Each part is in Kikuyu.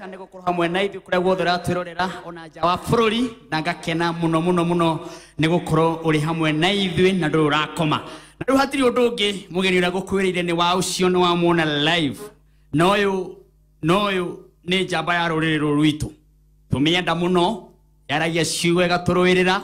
Nĩ gũkorwo hamwe na ithuĩ kũrĩa guothe ũratwĩrorera ona nja wa bũrũri, na ngakena mũno mũno mũno nĩ gũkorwo ũrĩ hamwe na ithuĩ na ndũrĩ ũrakoma. Na rĩu hatirĩ ũndũ ũngĩ, mũgeni ũrĩa ngũkwĩrĩire nĩ wa ũcio nĩ wamuona live, na ũyũ nĩ njamba ya rũrĩrĩ rũrũ rwitũ, tũmĩenda mũno, yaragia ciugo ĩgatũrũĩrĩra,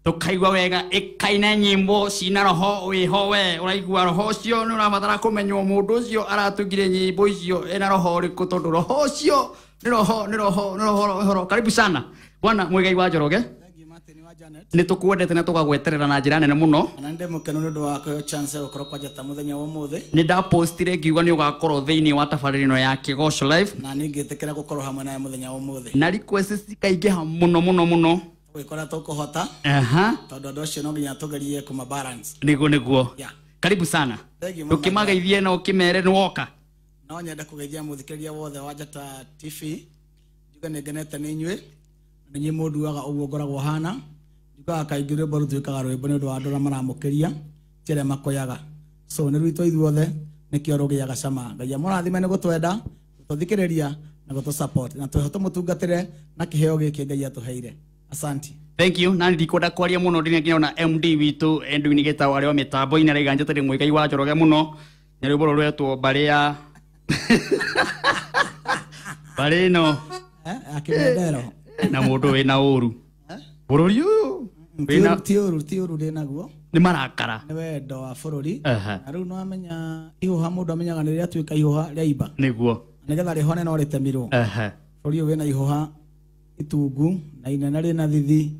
tũkaigua wega, ĩkaina nyĩmbo cina roho wĩho. We ũraigua roho ũcio nĩ ũrabatara kũmenywo mũndũ ũcio aratungire nyĩmbo icio ena roho ũrĩkũ, tondũ roho ũcio nĩ roho nĩ roho nĩ roho roho. Karibu sana bwana Muigai wa Njoroge. Nĩ tũkwendete na tũgagweterera na njĩra nene mũno. Na ndĩ mũkenu nĩ ũndũ wa kũheo chance ya gũkorwo kwa Njata mũthenya wa ũmũthĩ. Nĩ ndapostire ngiuga nĩ ũgakorwo thĩinĩ wa tabarĩra ĩno ya Kĩgoco Live, na niĩ ngĩtĩkĩra gũkorwo hamwe nawe mũthenya wa ũmũthĩ, na request cikaingĩha mũno mũno mũno. Tũgĩkora tũkũhota, tondũ andũ acio no nginya tũgerie kũma balance. Nĩguo nĩguo. Karibu sana. Ũkĩmageithie na ũkĩmere nĩ woka. No nyende kũgeithia mũthikĩrĩria wothe wa Njata TV, njuge nĩ ngenete nĩ inyuĩ, na nĩ inyuĩ mũnduaga ũguo ngoragwo hana. Njugaga kaingĩ rwĩmbo rũtuĩkaga rwĩmbo nĩ ũndũ wa andũ arĩa maramũkĩria, ti arĩa makoyaga. So nĩ rwitũ ithuothe, nĩkĩo rũgĩaga cama. Ngai amũrathime nĩ gũtwenda, gũtũthikĩrĩria na gũtũ support, na twĩho tũmũtungatĩre na kĩheo gĩkĩ Ngai atũheire. Asante. Thank you. Na ndikwenda kwaria mũno, ndine nginya ona MD witũ Edwin Gitau arĩa wa mĩtambo-inĩ araiga njĩtĩre Muigai wa Njoroge mũno, na rwĩmbo rũrũ rwetwo mbarĩ ya mbarĩ ĩno akĩmendero na mũndũ wĩna ũru bũrũri ũyũ ti ũru, ti ũru ndĩ naguo, nĩ marakara, nĩ wendo wa bũrũri. Na rĩu no amenya ihũha, mũndũ amenyaga nĩ rĩrĩa tuĩka ihũha rĩaimba, nĩguo nĩgetha rĩhone no rĩtemirwo. Bũrũri ũyũ wĩna ihũha itungu na inene rĩna thithi,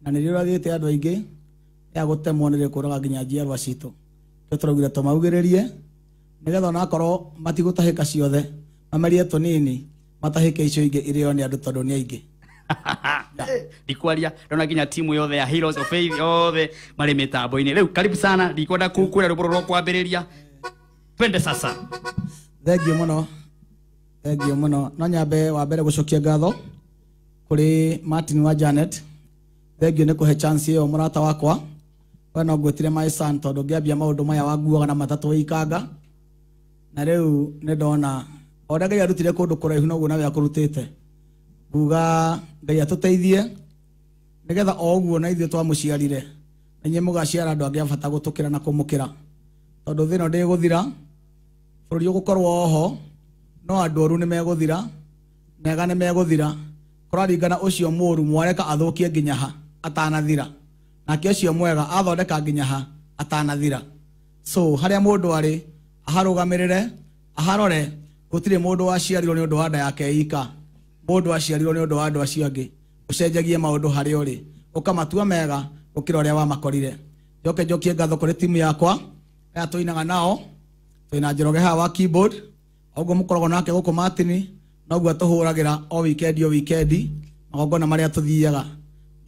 na nĩrĩo rĩrathĩte andũ aingĩ, rĩa gũtemwo nĩ rĩkũraga nginya njiarwa citũ. Nĩkĩo tũraugire tũmaugĩrĩrie nĩgetha onakorwo matigũtahĩka ciothe, mamerie tũnini, matahĩke icio ingĩ irĩo nĩ andũ tondũ nĩ aingĩ. Ndikwaria, ndona nginya timu yothe ya Heroes of Faith yothe marĩ mĩtambo-inĩ. Rĩu karibu sana, ndikwenda kũkwĩra rwĩmbo rũrũ rwa kwambĩrĩria. Twende sasa. Thengiũ mũno, thengiũ mũno. No nyambe wa mbere gũcokia ngatho kũrĩ Martin wa Janet. Thengiũ nĩ kũhe chance ĩyo mũrata wakwa. We no ngwĩtire my son tondũ ngĩambia maũndũ maya wanguaga na matatũ wĩikanga. Na rĩu nĩ ndona o ũrĩa Ngai arutire kũndũ kũraihu noguo nawe akũrutĩte. Nguga Ngai atũteithie nĩgetha o ũguo na ithuĩ twamũciarire, na inyuĩ mũgaciara andũ angĩ a bata gũtũkĩra na kũmũkĩra. Tondũ thĩ ĩno ndĩgũthira, bũrũri ũgũkorwo oho, no andũ oru nĩ megũthira, mega nĩ megũthira. Kũraringana ũcio mũũru mwareka athũkie nginya ha atanathira, nake ũcio mwega athondeka nginya ha atanathira. So harĩa mũndũ arĩ aharũgamĩrĩre, aharore, gũtirĩ mũndũ waciarirwo nĩ ũndũ wa nda yake ika. Mũndũ aciarirwo nĩ ũndũ wa andũ acio angĩ. Ũcenjagie maũndũ harĩa ũrĩ, ũkamatua mega gũkĩra ũrĩa wamakorire. Njoke njokie ngatho kũrĩ timu yakwa aya tũinaga nao. Twĩna Njoroge haha wa keyboard, ũguo mũkoragwo nake gũkũ Martin, noguo atũhũragĩra o weekend o weekend magongona marĩa tũthiaga.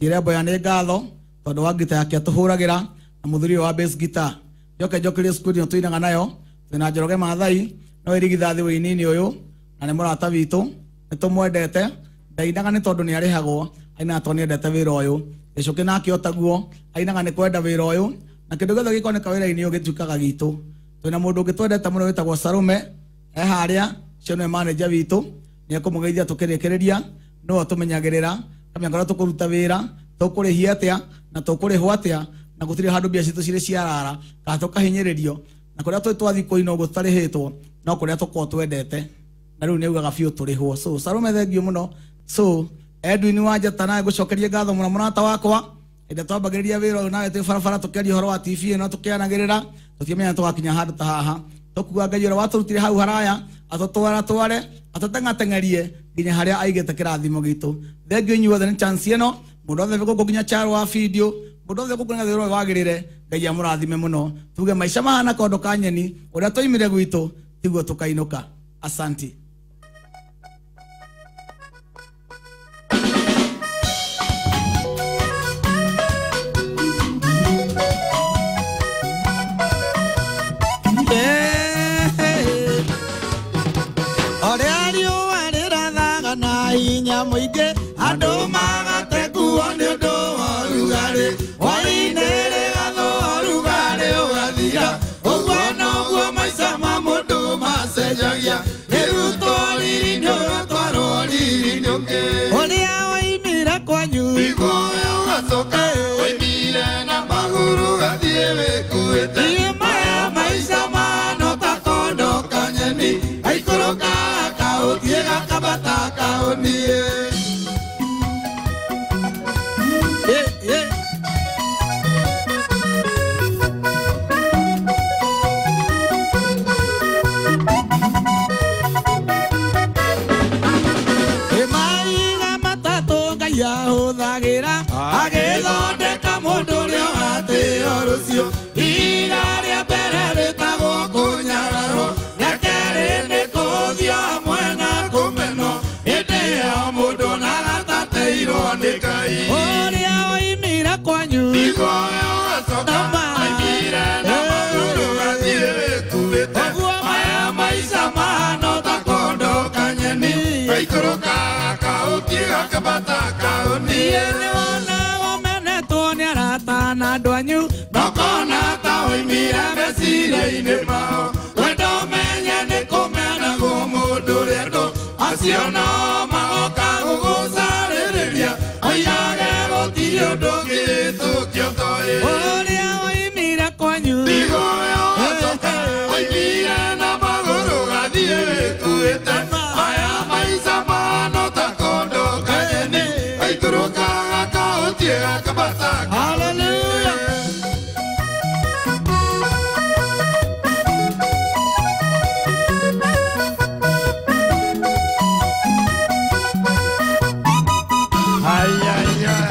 Njĩre Mboya nĩ ngatho tondũ wa ngita yake atũhũragĩra, na mũthuri ũyũ wa bass guitar. Njoke njokerie squad ĩno tũinaga nayo. Twĩna Njoroge Maathai, no ĩrigithathi wĩinini ũyũ, na nĩ mũrata witũ, nĩ tũmwendete. Ndainaga nĩ tondũ nĩ arĩhagwo, ainaga tondũ nĩ endete wĩra ũyũ. Gĩcũkĩ nake o taguo, ainaga nĩ kwenda wĩra ũyũ, na kĩndũ gĩothe gĩkoneka wĩra-inĩ ũyũ gĩtuĩkaga gitũ. Twĩna mũndũ ũngĩ twendete mũno wĩtagwo Sarume, e harĩa, ũcio nĩwe manager witũ, nĩ ekũmũgeithia tũkĩrĩkĩrĩria, nĩwe ũtũmenyagĩrĩra, akamenya kũrĩa tũkũruta wĩra, tũkũrĩhia atĩa, na tũkũrĩhwo atĩa, na gũtirĩ handũ mbia citũ cirĩ ciarara, kana tũkahinyĩrĩrio, na kũrĩa twĩ twathiĩ kũina ũguo tũtarĩhĩtwo, no kũrĩa tũkoragwo twendete, na rĩu nĩ augaga biũ tũrĩhwo. So Sarume thengiũ mũno. So Edwin wa Njata nawe ngũcokerie ngatho mũno mũrata wakwa. Hĩndĩ twambagĩrĩria wĩra ũyũ nawe twĩ barabara tũkĩaria ũhoro wa TV ĩno tũkĩanagĩrĩra, tũtiamenya tũgakinya handũ ta haha. Tũkuga Ngai ũrĩa watũrutire hau haraya, atũtwara tware, atũteng'ateng'erie nginya harĩa aigĩte kĩrathimo gitũ. Thengiũ inyuothe nĩ chance ĩno, mũndũ othe gũkũ nginya Charo wa video, mũndũ othe gũkũ nĩgetha wĩra ũyũ wagĩrĩre, Ngai amũrathime mũno. Tuge maica mahana kondo ka nyeni, ũrĩa twoimire gwitũ tiguo tũkainũka. Asante. Ũrĩa riũa rĩrathaga na hinya mũingĩ, andũ magateguo nĩ ũndũ wa ũrugarĩ. Hwaĩ-inĩ rĩgathũa ũrugarĩ ũgathira, ũguo noguo maica ma mũndũ macenjagia. Rĩu tũriri nĩ ũrũtwarwo gakabata kaũni. Nĩ wona ũmenetwo nĩ arata na andũ anyu, Nokona ta oimire meciria-inĩ mao. Wendo ũmenye nĩ kũmenagwo mũndũ ũrĩa andũ acio no magoka gũgũcarĩrĩria oigage gũtirĩ ũndũ ũngĩtũkio toĩ. Ũrĩa woimire kwanyu Ndigoyo acoka oimire na magũrũ gathiĩ wĩkuĩte. Maya maica mahana ta kondo kanyeni gaikũrũkaga kaũtie gakabata. Hallelujah. Ai, ai, ai.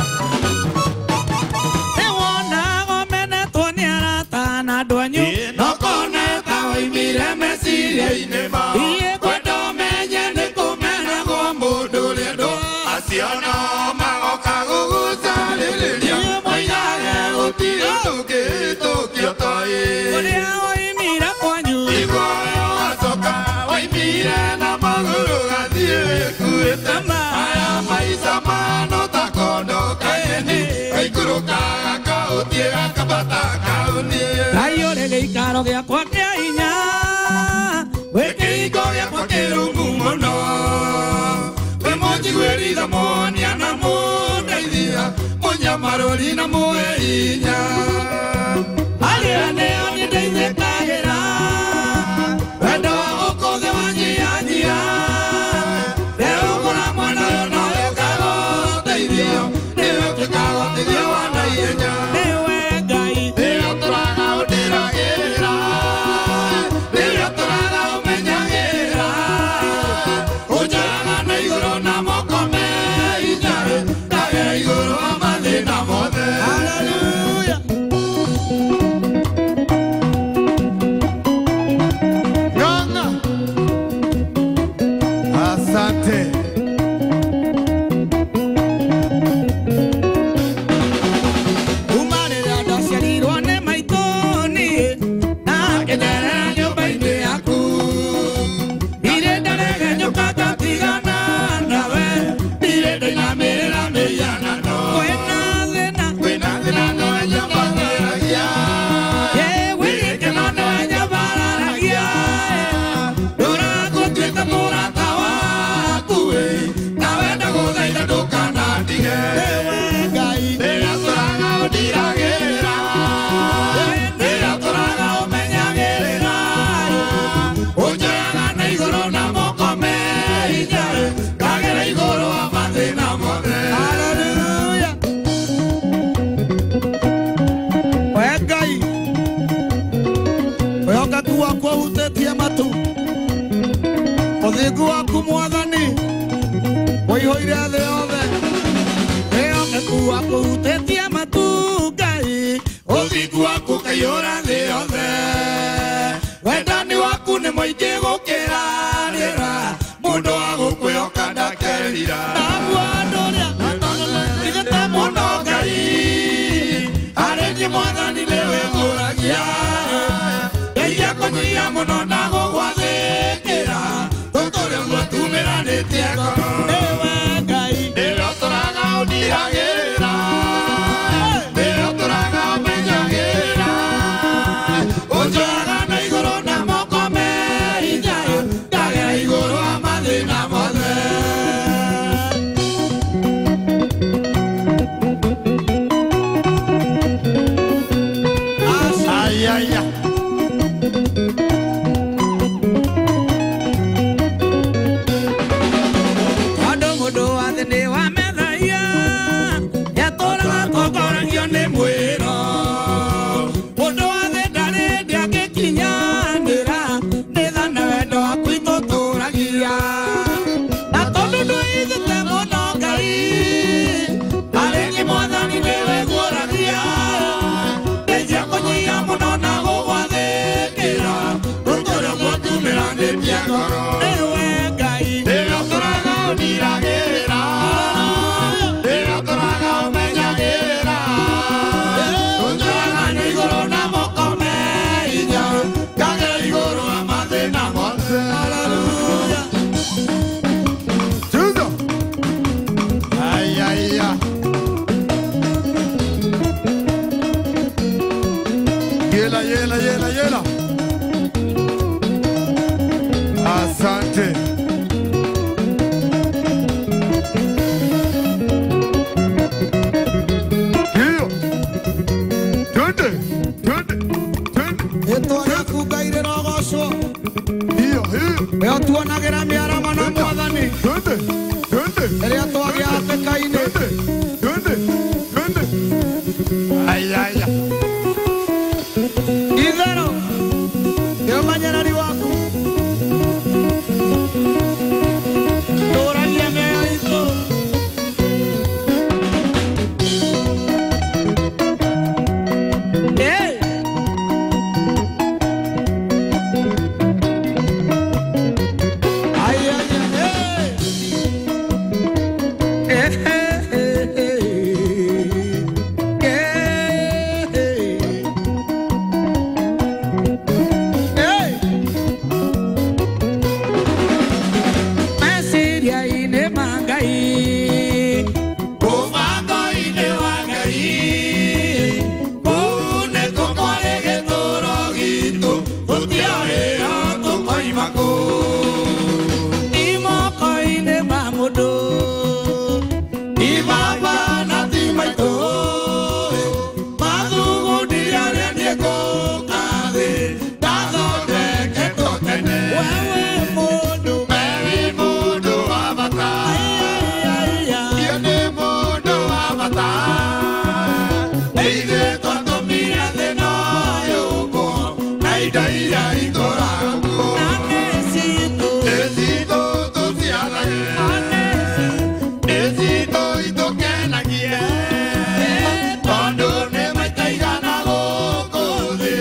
Nĩ wona ũmenetwo nĩ arata na andũ anyu, Nokone ta oimire meciria-inĩ mao. Iĩ Kwenda ũmenye nĩ kũmenagwo mũndũ ũrĩa andũ acio no magoka gũgũcarĩrĩria moigage gũtirĩ ũndũ ũngĩhĩtũkio toĩ. Ũrĩa woimire kwanyu Igũrũ acoka oimire na magũrũ gathiĩ wĩkuĩte. Maya maica mahana ta kondo kanyeni gaikũrũkaga kaũtie gakabata kaũni. Ngai ũrĩ gĩikaro gĩakwa kĩa hinya, Wĩ kĩhingo gĩakwa kĩrũmu mũno, wĩ mũnjiguĩri tha mũhonia na mũndeithia, mũnyamarũri na mũhe hinya. Harĩa nĩo niĩ ndeithĩkagĩra, Wendo wa gũkũ thĩ wanyihanyiha, rĩu ũgũra mwana ũyũ no ũkagũteithio, nĩwe ũngĩkagũteithio wa naihenya. Nĩwe Ngai. Nĩwe ũtũraga ũndiragĩra, nĩwe ũtũraga ũmenyagĩra, ũnjoyaga na igũrũ na moko me hinya, ndagera igũrũ wa mathĩna mothe. Hallelujah. Ng'ang'a. Asante. Kuma rĩrĩa ndaciarirwo nĩ maitũ niĩ, na ngĩnyerera nyũmba-inĩ yaku, ndirĩ ndaregenyũka ngatigana nawe, Ndirĩ ndainamĩrĩra mĩhianano. Kwĩna thĩna, Kwĩna thĩna nowe nyambararagia. Ĩ gwĩ gĩkeno nĩwe nyambararagia. Ndũragũtuĩka mũrata waku ĩ, nawe ndagũthaitha ndũkanandige. Nĩwe Ngai. Rĩrĩa tũraga ũndiragĩra, rĩrĩa tũraga ũmenyagĩrĩra, ũnjoyaga na igũrũ na moko me hinya, ngagera igũrũ wa mathĩna mothe. Hallelujah. We Ngai, Wĩhokeku waku ũhutĩtie matu, ũthingu waku Mwathani ũihũire thĩ yothe. Wĩhokeku waku ũhutĩtie matu Ngai, ũthingu waku ũkaiyũra thĩ yothe. Wendani waku nĩ mũingĩ gũkĩra rĩera, mũndũ wa gũkwĩhoka ndakerira. Naguo andũ ũrĩa Tigĩte mũno Ngai, harĩ niĩ Mwathani nĩwe ngũragia. Ndeithia kũnyihia mũno na gũgwathĩkĩra, tũtũre ũguo tumĩranĩtie ngoro. Nĩwe Ngai. Nĩwe ũtũraga ũndiragĩrĩra, nĩwe ũtũraga ũmenyagĩrĩra, ũnjoyaga na igũrũ na moko me hinya, ndagera igũrũ wa mathĩna mothe. Ai, ai, ai. Tondũ mũndũ wa thĩ nĩ wa methaia, nĩatũraga atongoragio nĩ mwĩro. Mũndũ wa thĩ ndarĩ hĩndĩ angĩkinyanĩra, nĩ tha na wendo waku itũtũragia. Na tondũ ndũhithĩte mũno Ngai, harĩ niĩ Mwathani nĩwe nguoragia. Ndeithia kũnyihia mũno na gũgwathĩkĩra, tũtũre ũguo tumĩranĩtie ngoro. Nĩwe Ngai. Nĩwe ũtũraga ũndiragĩrĩra, nĩwe ũtũraga ũmenyagĩrĩra, ũnjoyaga na igũrũ na moko me hinya, ngagera igũrũ wa mathĩna mothe. Hallelujah. Tuzo. Asante. Hiyo. Twende, twende, twende. Rĩtwa rĩaku Ngai rĩrogocwo. Hiyo, hiyo. We ũtuonagĩra mĩaramano Mwathani. Twende, twende. Rĩrĩa twagĩa hatĩka-inĩ. Twende, twende, twende. Aya, aya. Itherũ nĩ ũmenyereri waku. Tũragia mĩoyo itũ. Hey! Ai, ai, ai, hey! Hey, hey, hey, hey. Hey! Meciria-inĩ ma Ngai, Mũbango-inĩ wa Ngai, kũu nĩkuo kwarĩ gĩtũũro gitũ, gũtiarĩ ho tũkoima kũu. Ti moko-inĩ ma mũndũ, Ti baba na ti maitũ, mathugundire arĩa niĩ ngũka thĩ, ndathondeketwo tene. Wewe mũndũ, We wĩ mũndũ wa bata. Ai, ai, ai. Niĩ nĩ mũndũ wa bata. Nĩ ithuĩ twatũmire thĩ ĩno yũmbwo, na indo iria itũũraga kuo. Na nĩ citũ, Nĩ citũ tũciarage, na nĩ citũ. nĩ citũ itũkenagie, tondũ nĩ maita igana gũkũ thĩ,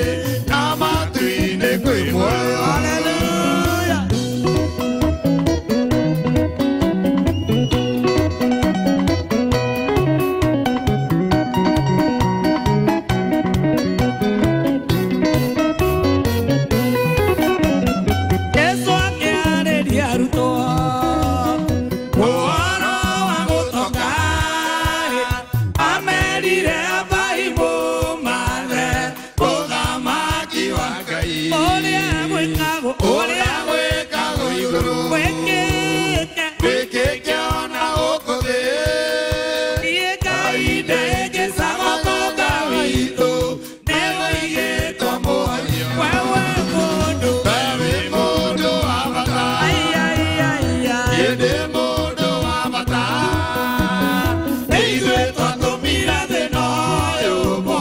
na matu-inĩ kwĩ muoyo. Hallelujah. Yesu akĩarĩria arutwo Ũhoro wa gũtoka, amerire ambai mũmathe, ũthamaki wa Ngai. Ũrĩa gwĩkagwo, Ũrĩa gwĩkagwo igũrũ, gwĩkĩke gwĩkĩke ona gũkũ thĩ. Niĩ Ngai Ndĩnjĩcaga ũtonga witũ, nĩũigĩtwo muoyo. Wewe mũndũ, We wĩ mũndũ wa bata. Ai, ai, ai, ai. Niĩ ndĩ mũndũ wa bata. Nĩ ithuĩ twatũmire thĩ ĩno yũmbwo,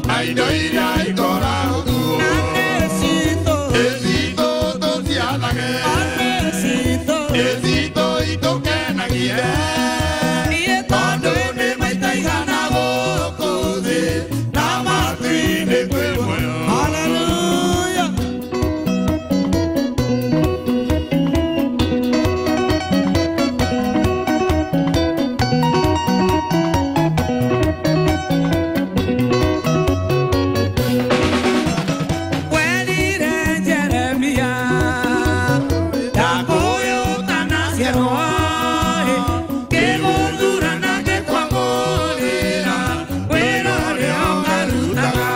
na indo iria ikoragwo kuo. Na nĩ citũ, Nĩ citũ tũciathage, na nĩ citũ. nĩ citũ itũkenagie, Niĩ tondũ nĩ maita igana gũkũ thĩ, na matu-inĩ kwĩ muoyo. Hallelujah. Werire Jeremia, ndakũyũtanaciarwo, ngĩgũthura na ngĩkwamũrĩra wĩra ũrĩa ũkarutaga.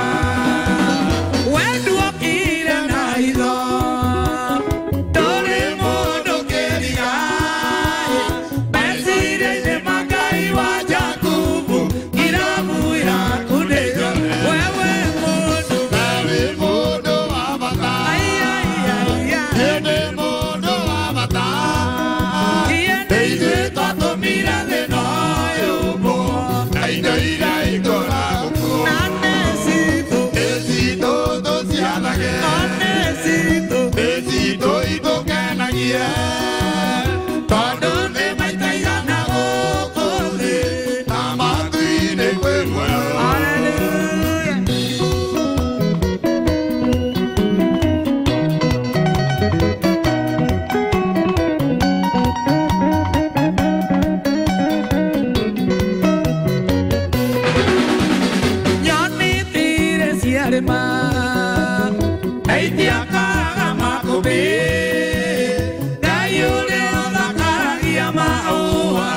Wenduokire na hitho, ndũrĩ mũndũ kĩriga, meciria-inĩ ma Ngai wa Jakubu, irabu yaku nĩ njore. Wewe mũndũ, We wĩ mũndũ wa bata. Ai, ai, ai, ai. Niĩ ndĩ mũndũ wa bata. Niĩ Nĩ ithuĩ twatũmire thĩ ĩno yũmbwo, na indo iria ikoragwo kuo. Na nĩ citũ, Nĩ citũ tũciathage, na nĩ citũ. nĩ citũ itũkenagie, tondũ nĩ maita igana gũkũ thĩ, na matu-inĩ kwĩ muoyo. Hallelujah. Nyoni tirĩ ciarĩma, Na itiakaga makũmbĩ, Ngai ũrĩa ũthakaragia mahũa,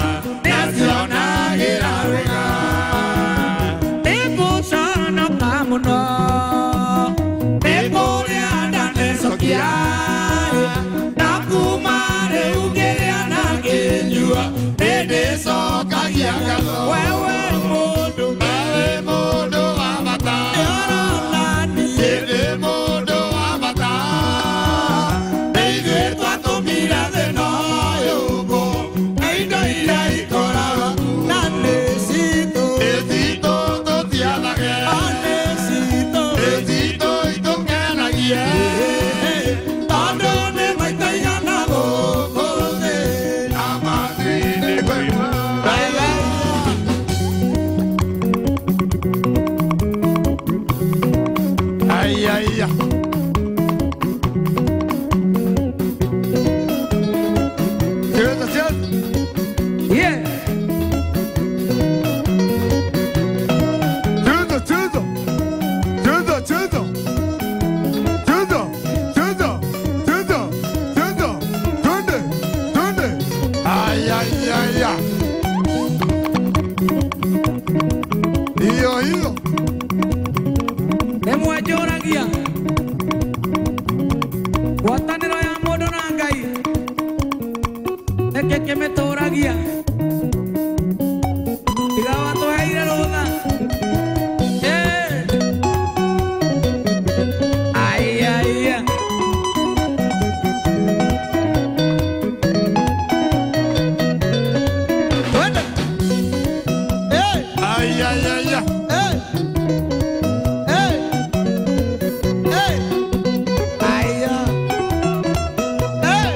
nĩacionagĩra wega. Nĩngũconoka mũno, Nĩ kũrĩa ndanecokia, na Ai, ai, ai. Hiyo hiyo. Rĩmwe njũragia ngwatanĩro ya mũndũ na Ngai nĩkĩ kĩmĩtũragia tiga watũheire rũtha. Ai, ai, ai. Twende. Hey. Ai, ai, ai, ai. Hey. Hey. Hey. Aya. Hey.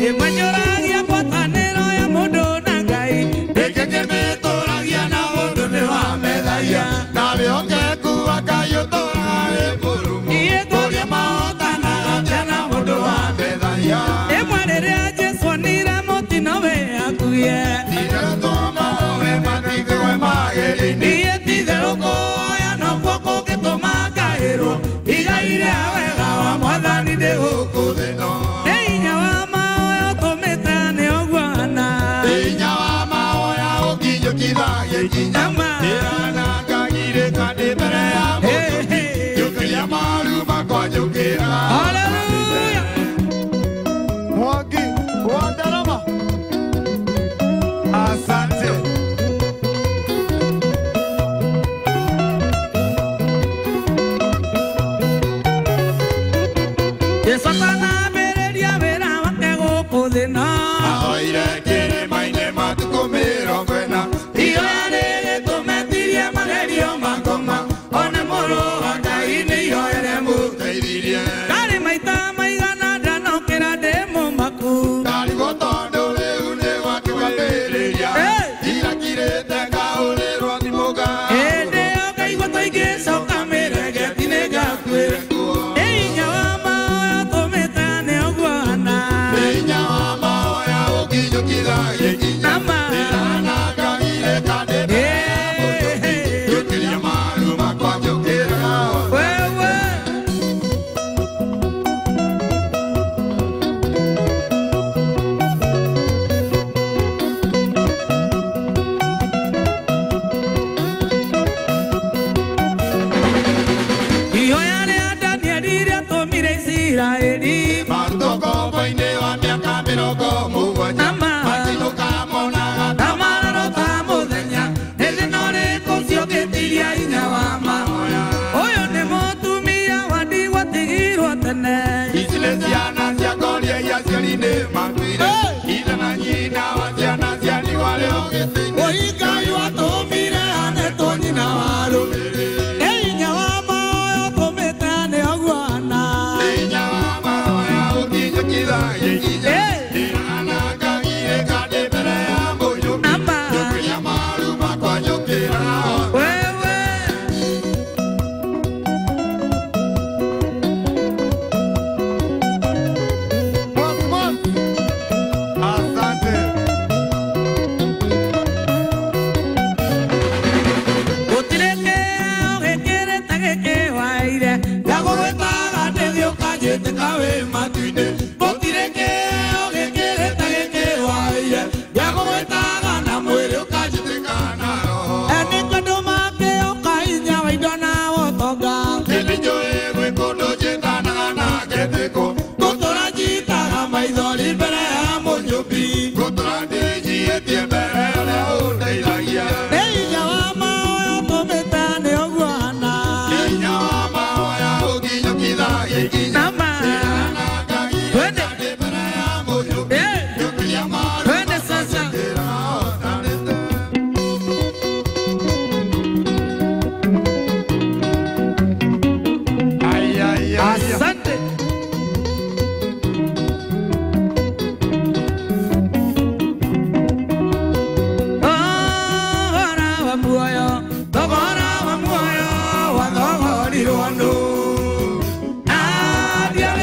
Rĩmwe njũragia ngwatanĩro ya mũndũ na Ngai Nĩkĩ kĩmĩtũragia na ũndũ nĩ wamethagia na wĩhokeku wa Ngai ũtũũraga wĩ mũrũmu. Kũrĩa mahotanaga atĩa na mũndũ wamethagia. Rĩmwe rĩrĩa Jesũ onire mũtino wĩ hakuhĩ Itherũ mahoe matigwe mageri-inĩ. Niĩ ti-itherũ kũhoya nokuo kũngĩtũma ngaĩrwo igai rĩa wega wa Mwathani ndĩ gũkũ Thĩ ĩno. Nĩ hinya wa mahoya ũtũmĩte nĩ ũguana Hinya wa mahoya ũkinyũkithagia ikinya. Ama. Ndĩranangagirĩka ndĩ mbere ya mũtũmbi. Njũkĩria maru makwa njũkĩra. Hallelujah. Mwangi wa Ndarama. Asante. Jesũ atanambĩrĩria wĩra wake gũkũ thĩ ĩno Ahoire kĩrĩma-inĩ matukũ 40. Ihoya rĩgĩtũmetirie magerio makoma one mũrũ wa Ngai nĩ ihoya Rĩamũteithirie. Ndarĩ maita maigana ndanokĩra ndĩ mũmaku Ndarigwo tondũ rĩu nĩ gwakĩgwatĩrĩria. Hey! Ndirakirĩte ngahũrĩrwo thimũ Hĩndĩ ĩyo ngaigua ta ingĩcoka mĩrengeti nĩngakuĩra. Nĩ hinya wa mahoya ũtũmĩte nĩ ũguana Hinya wa mahoya ũkinyũkithagia ikinya. Ama. Ndĩranangagirĩka ndĩ mbere ya mũtũmbi. Njũkĩria maru makwa njũkĩra. Wewe Ihoya rĩa Danieli rĩatũmire Isiraeli Marutwo ngombo-inĩ wa mĩaka 70. Ama. Matinũka monaga ta mararo ta mũthenya hĩndĩ no rĩkũ ciũkĩtiria hinya wa mahoya ũyũ nĩ mũtumia wa ndigwa tigirwo tene Ici nĩ ciana cia ngoria iria aciari nĩ makuire. Ithe na nyina wa ciana cia ndigwa rĩo gĩtĩ-inĩ. Oi Ngai watũmire anetwo nyina wa rũrĩrĩ. Nĩ hinya wa mahoya ũtũmĩte nĩ ũguana Hinya wa mahoya ũkinyũkithagia ikinya. Hey! Ndĩranangagirĩka ndĩ mbere ya mũnyũmbi. Ama. Njũkĩria maru makwa njũkĩra. Wewe Mwangi, mwangi. Asante. Gũtirĩ kĩo gĩkĩrĩte gĩkĩ waire Ndagũgwĩtaga ndĩthiĩ ũkanjĩtĩka wĩ matu-inĩ. Gũtirĩ kĩo gĩkĩrĩte gĩkĩ waire. Ndagũgwĩtaga na mwĩrĩ Ũkanjĩtĩka na roho. Nĩ kũndũ makĩũka hinya wa indo na ũtonga Nĩ njũĩ gwĩ kũndũ njĩtanaga na ngetĩkwo. Ngũtũra njitaga maithori mbere ya mũnyũmbi. Ngũtũra ndĩnyiĩtie mbere ũrĩa ũndeithagia. Nĩ hinya wa mahoya ũtũmĩte nĩ ũguana Hinya wa mahoya ũkinyũkithagia ikinya. Ama. Ndĩranangagirĩka ndĩ mbere ya mũnyũmbi. Hey! Njũkĩria maru Twende sasa. njũkĩra hotanĩte. Ai, ai, ai, ai. Asante. Thogora wa muoyo, thogora wa muoyo wathogorirwo nũ? Na ndiarora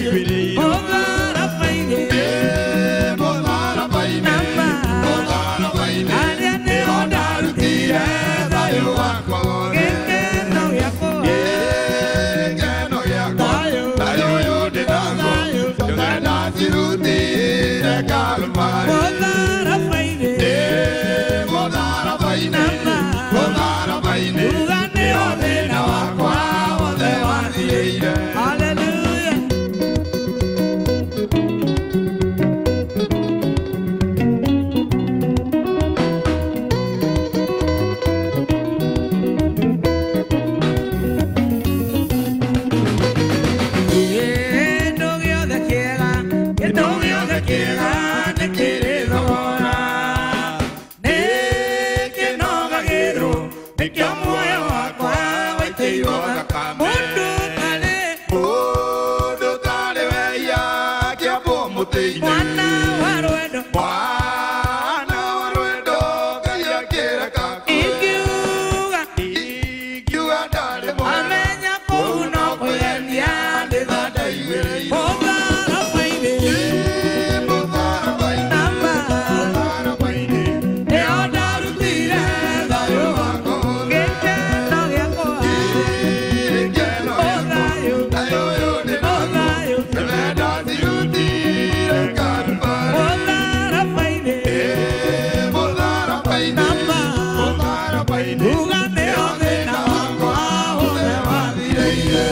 ndaiguĩrĩirwo Mũtharaba-inĩ Mũtharaba-inĩ Mũtharaba-inĩ Harĩa nĩho ndarutire thayũ wakwa wothe Gĩkeno gĩakwa Gĩkeno gĩakwa thayũ ũyũ ndĩ naguo ciothe ndacirutire Kalvarĩ Mũtharaba-inĩ Mũtharaba-inĩ Mũtharaba-inĩ Uga nĩho nĩho thĩna wakwa wothe wathirĩire Hallelujah. Kĩndũ gĩothe kĩega, kĩndũ gĩothe kĩega nĩ kĩrĩ thogora. Nĩ kĩnogagĩrwo, nĩkĩo muoyo wakwa waitĩirwo thakame. Mũndũ ũtarĩ Mũndũ ũtarĩ wehia akĩambwo mũtĩ-inĩ mwana wa rwendo Mwana wa rwendo Ngai akĩreka akue. ingiuga Ingiuga ndarĩ mwega amenya kũu no kwĩenia nĩ tha ndaiguĩrĩirwo mũtharaba-inĩ Mũtharaba-inĩ nama Mũtharaba-inĩ nĩho ndarutire thayũ wakwa wothe gĩkeno gĩakwa Gĩkeno gĩakwa ũthayũ thayũ ũyũ ndĩ naguo ũthayũ ciothe ndacirutire Kalvarĩ mũtharaba-inĩ Mũtharaba-inĩ nama Mũtharaba-inĩ uga nĩho thĩna wakwa wothe wathirĩire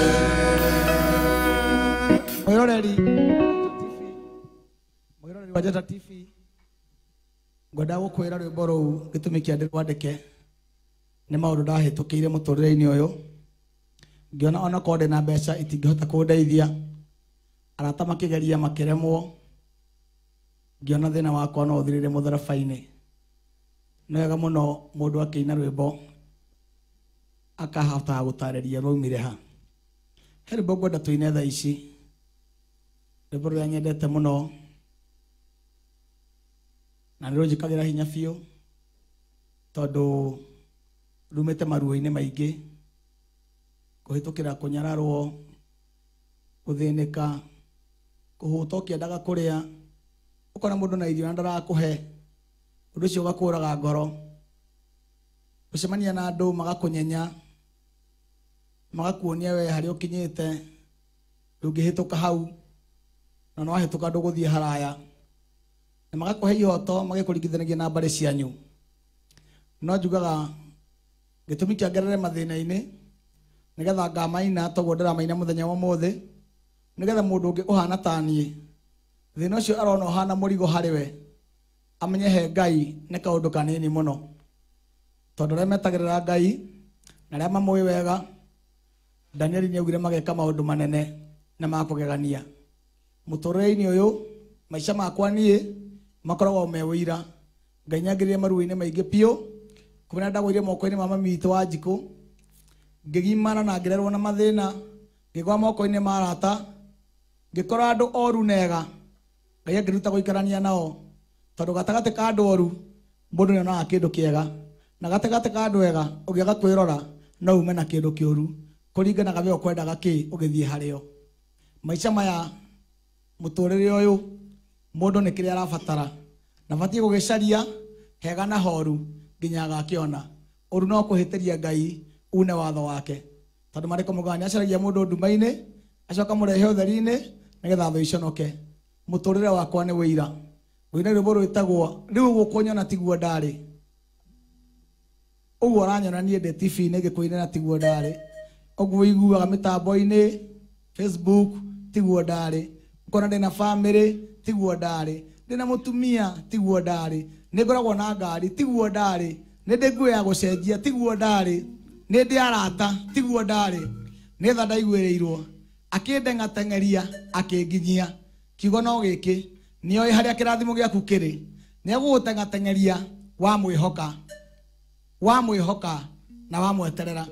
Mwiroreri mwiroreri wa Njata TV ngwenda gukwira rwimbo rũu gĩtũmi kĩa ndĩrwandĩke nĩ maũndũ ndahĩtũkĩire mũtũrĩre-inĩ ũyũ ngĩona onakorwo ndĩ na mbeca itingĩhota kũndeithia arata makĩgeria makĩremwo ngĩona thĩna wakwa no ũthirĩre mũtharaba-inĩ nĩ wega mũno mũndũ akĩina rwĩmbo akahota gũtarĩria rwaumire ha he rwĩmbo ngwenda tũine thaa ici rwĩmbo rũrĩa nyendete mũno na nĩ rũnjĩkagĩra hinya biũ tondũ rumĩte maruo-inĩ maingĩ kũhĩtũkĩra kũnyararwo gũthĩnĩka kũhũta ũkĩendaga kũrĩa ũkona mũndũ na irio na ndarakũhe ũndũ ũcio ũgakũraga ngoro gũcemania na andũ magakũnyenya magakuonia we harĩa ũkinyĩte ndũngĩhĩtũka hau na no wahĩtũka ndũgũthiĩ haraya na magakũhe ihoto magĩkũringithanagia na mbarĩ cianyu no njugaga gĩtũmi kĩa ngerere mathĩna-inĩ nĩgetha ngamaina toguo ndĩramaina mũthenya wa ũmũthĩ nĩgetha mũndũ ũngĩ ũhana ta niĩ thĩna ũcio arona ũhana mũrigo harĩ we amenye he Ngai nĩ kaũndũ kanini mũno tondũ arĩa metagĩrĩra Ngai na arĩa mamũĩ wega Danieli nĩaugire mageka maũndũ manene na ma kũgegania mũtũrĩre-inĩ ũyũ maica makwa niĩ makoragwo me ũira Ngai nĩangĩrĩire maruo-inĩ maingĩ biũ kumena ndagũire moko-inĩ ma mami witũ wa njikũ ngĩgimara na ngĩrerwo na mathĩna ngĩgwa moko-inĩ ma arata ngĩkora andũ oru nega Ngai akĩruta gũikarania nao tondũ gatagatĩ ka andũ oru mũndũ nĩonaga kĩndũ kĩega na gatagatĩ ka andũ ega ũngĩaga kwĩrora no ume na kĩndũ kĩũru kũringanaga we ũkwendaga kĩ ũgĩthiĩ harĩo maica maya mũtũrĩre ũyũ mũndũ nĩ kĩrĩa arabatara na batiĩ gũgĩcaria hega na horu nginya agakĩona ũru no kũhĩtĩria Ngai une watho wake tondũ marĩko mũgaga nĩacaragia mũndũ nduma-inĩ acoka mũrehe ũtheri-inĩ nĩgetha thũ iconoke mũtũrĩre wakwa nĩ wĩira wĩna rwĩmbo rwĩtagwo rĩu gũkũnyona tiguo ndarĩ ũguo ũranyona niĩ ndĩ TV-inĩ ngĩkũinĩra tiguo ndarĩ ũguo ũiguaga mĩtambo-inĩ Facebook tiguo ndarĩ ũkona ndĩna famĩlĩ tiguo ndarĩ ndĩna mũtumia tiguo ndarĩ nĩ ngoragwo na ngari tiguo ndarĩ nĩ ndĩ nguo ya gũcenjia tiguo ndarĩ nĩ ndĩ arata tiguo ndarĩ nĩ tha ndaiguĩrĩirwo akĩndeng'ateng'eria akĩnginyia kiugo no gĩkĩ nĩoĩ harĩa kĩrathimo gĩaku kĩrĩ nĩegũgũteng'ateng'eria wamwĩhoka wamwĩhoka na wamweterera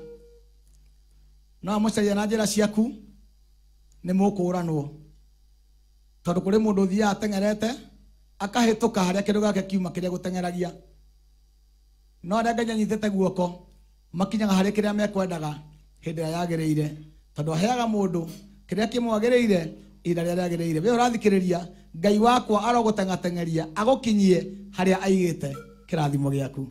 no amũcaria na njĩra ciaku nĩ mũkũranwo tondũ kũrĩ mũndũ ũthiaga ateng'erete akahĩtũka harĩa kĩndũ gĩake kiuma kĩrĩa gũteng'eragia no arĩa Ngai anyitĩte guoko makinyaga harĩ kĩrĩa mekwendaga hĩndĩ ĩrĩa yagĩrĩire tondũ aheaga mũndũ kĩrĩa kĩmwagĩrĩire Ihinda rĩrĩa rĩagĩrĩire. We ũrathikĩrĩria, Ngai wakwa arogũteng'ateng'eria agũkinyie harĩa aigĩte kĩrathimo gĩaku.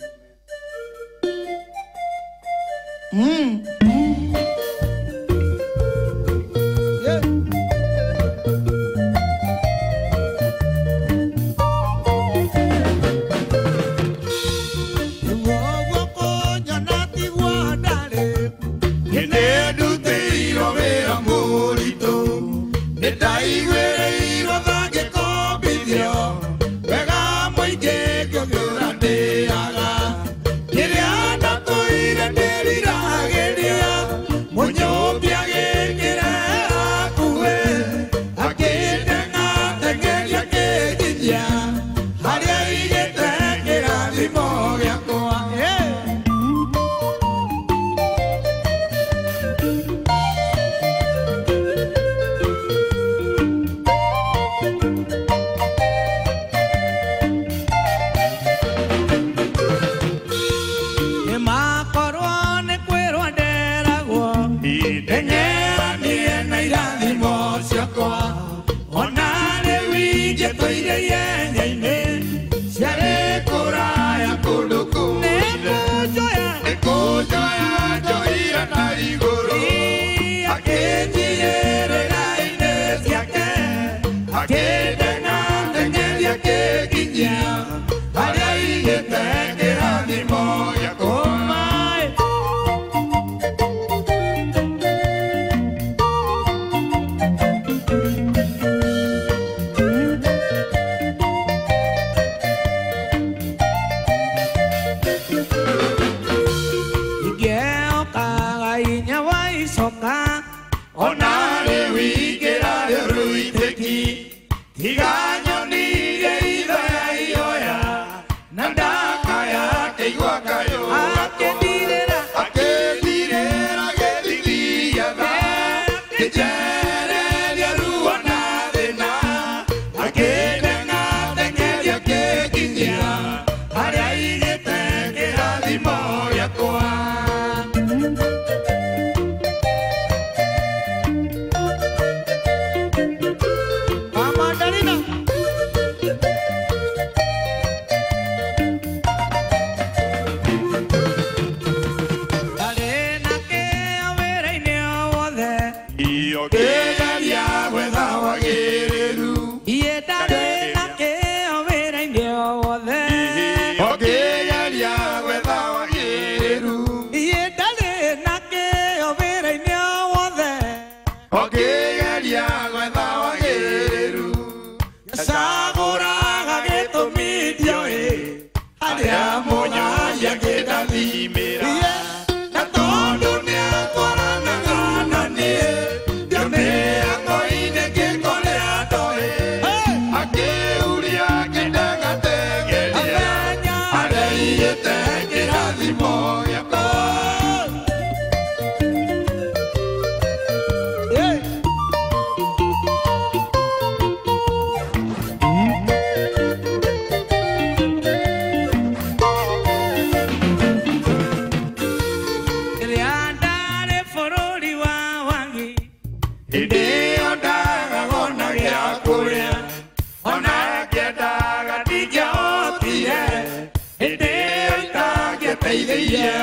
Yeah.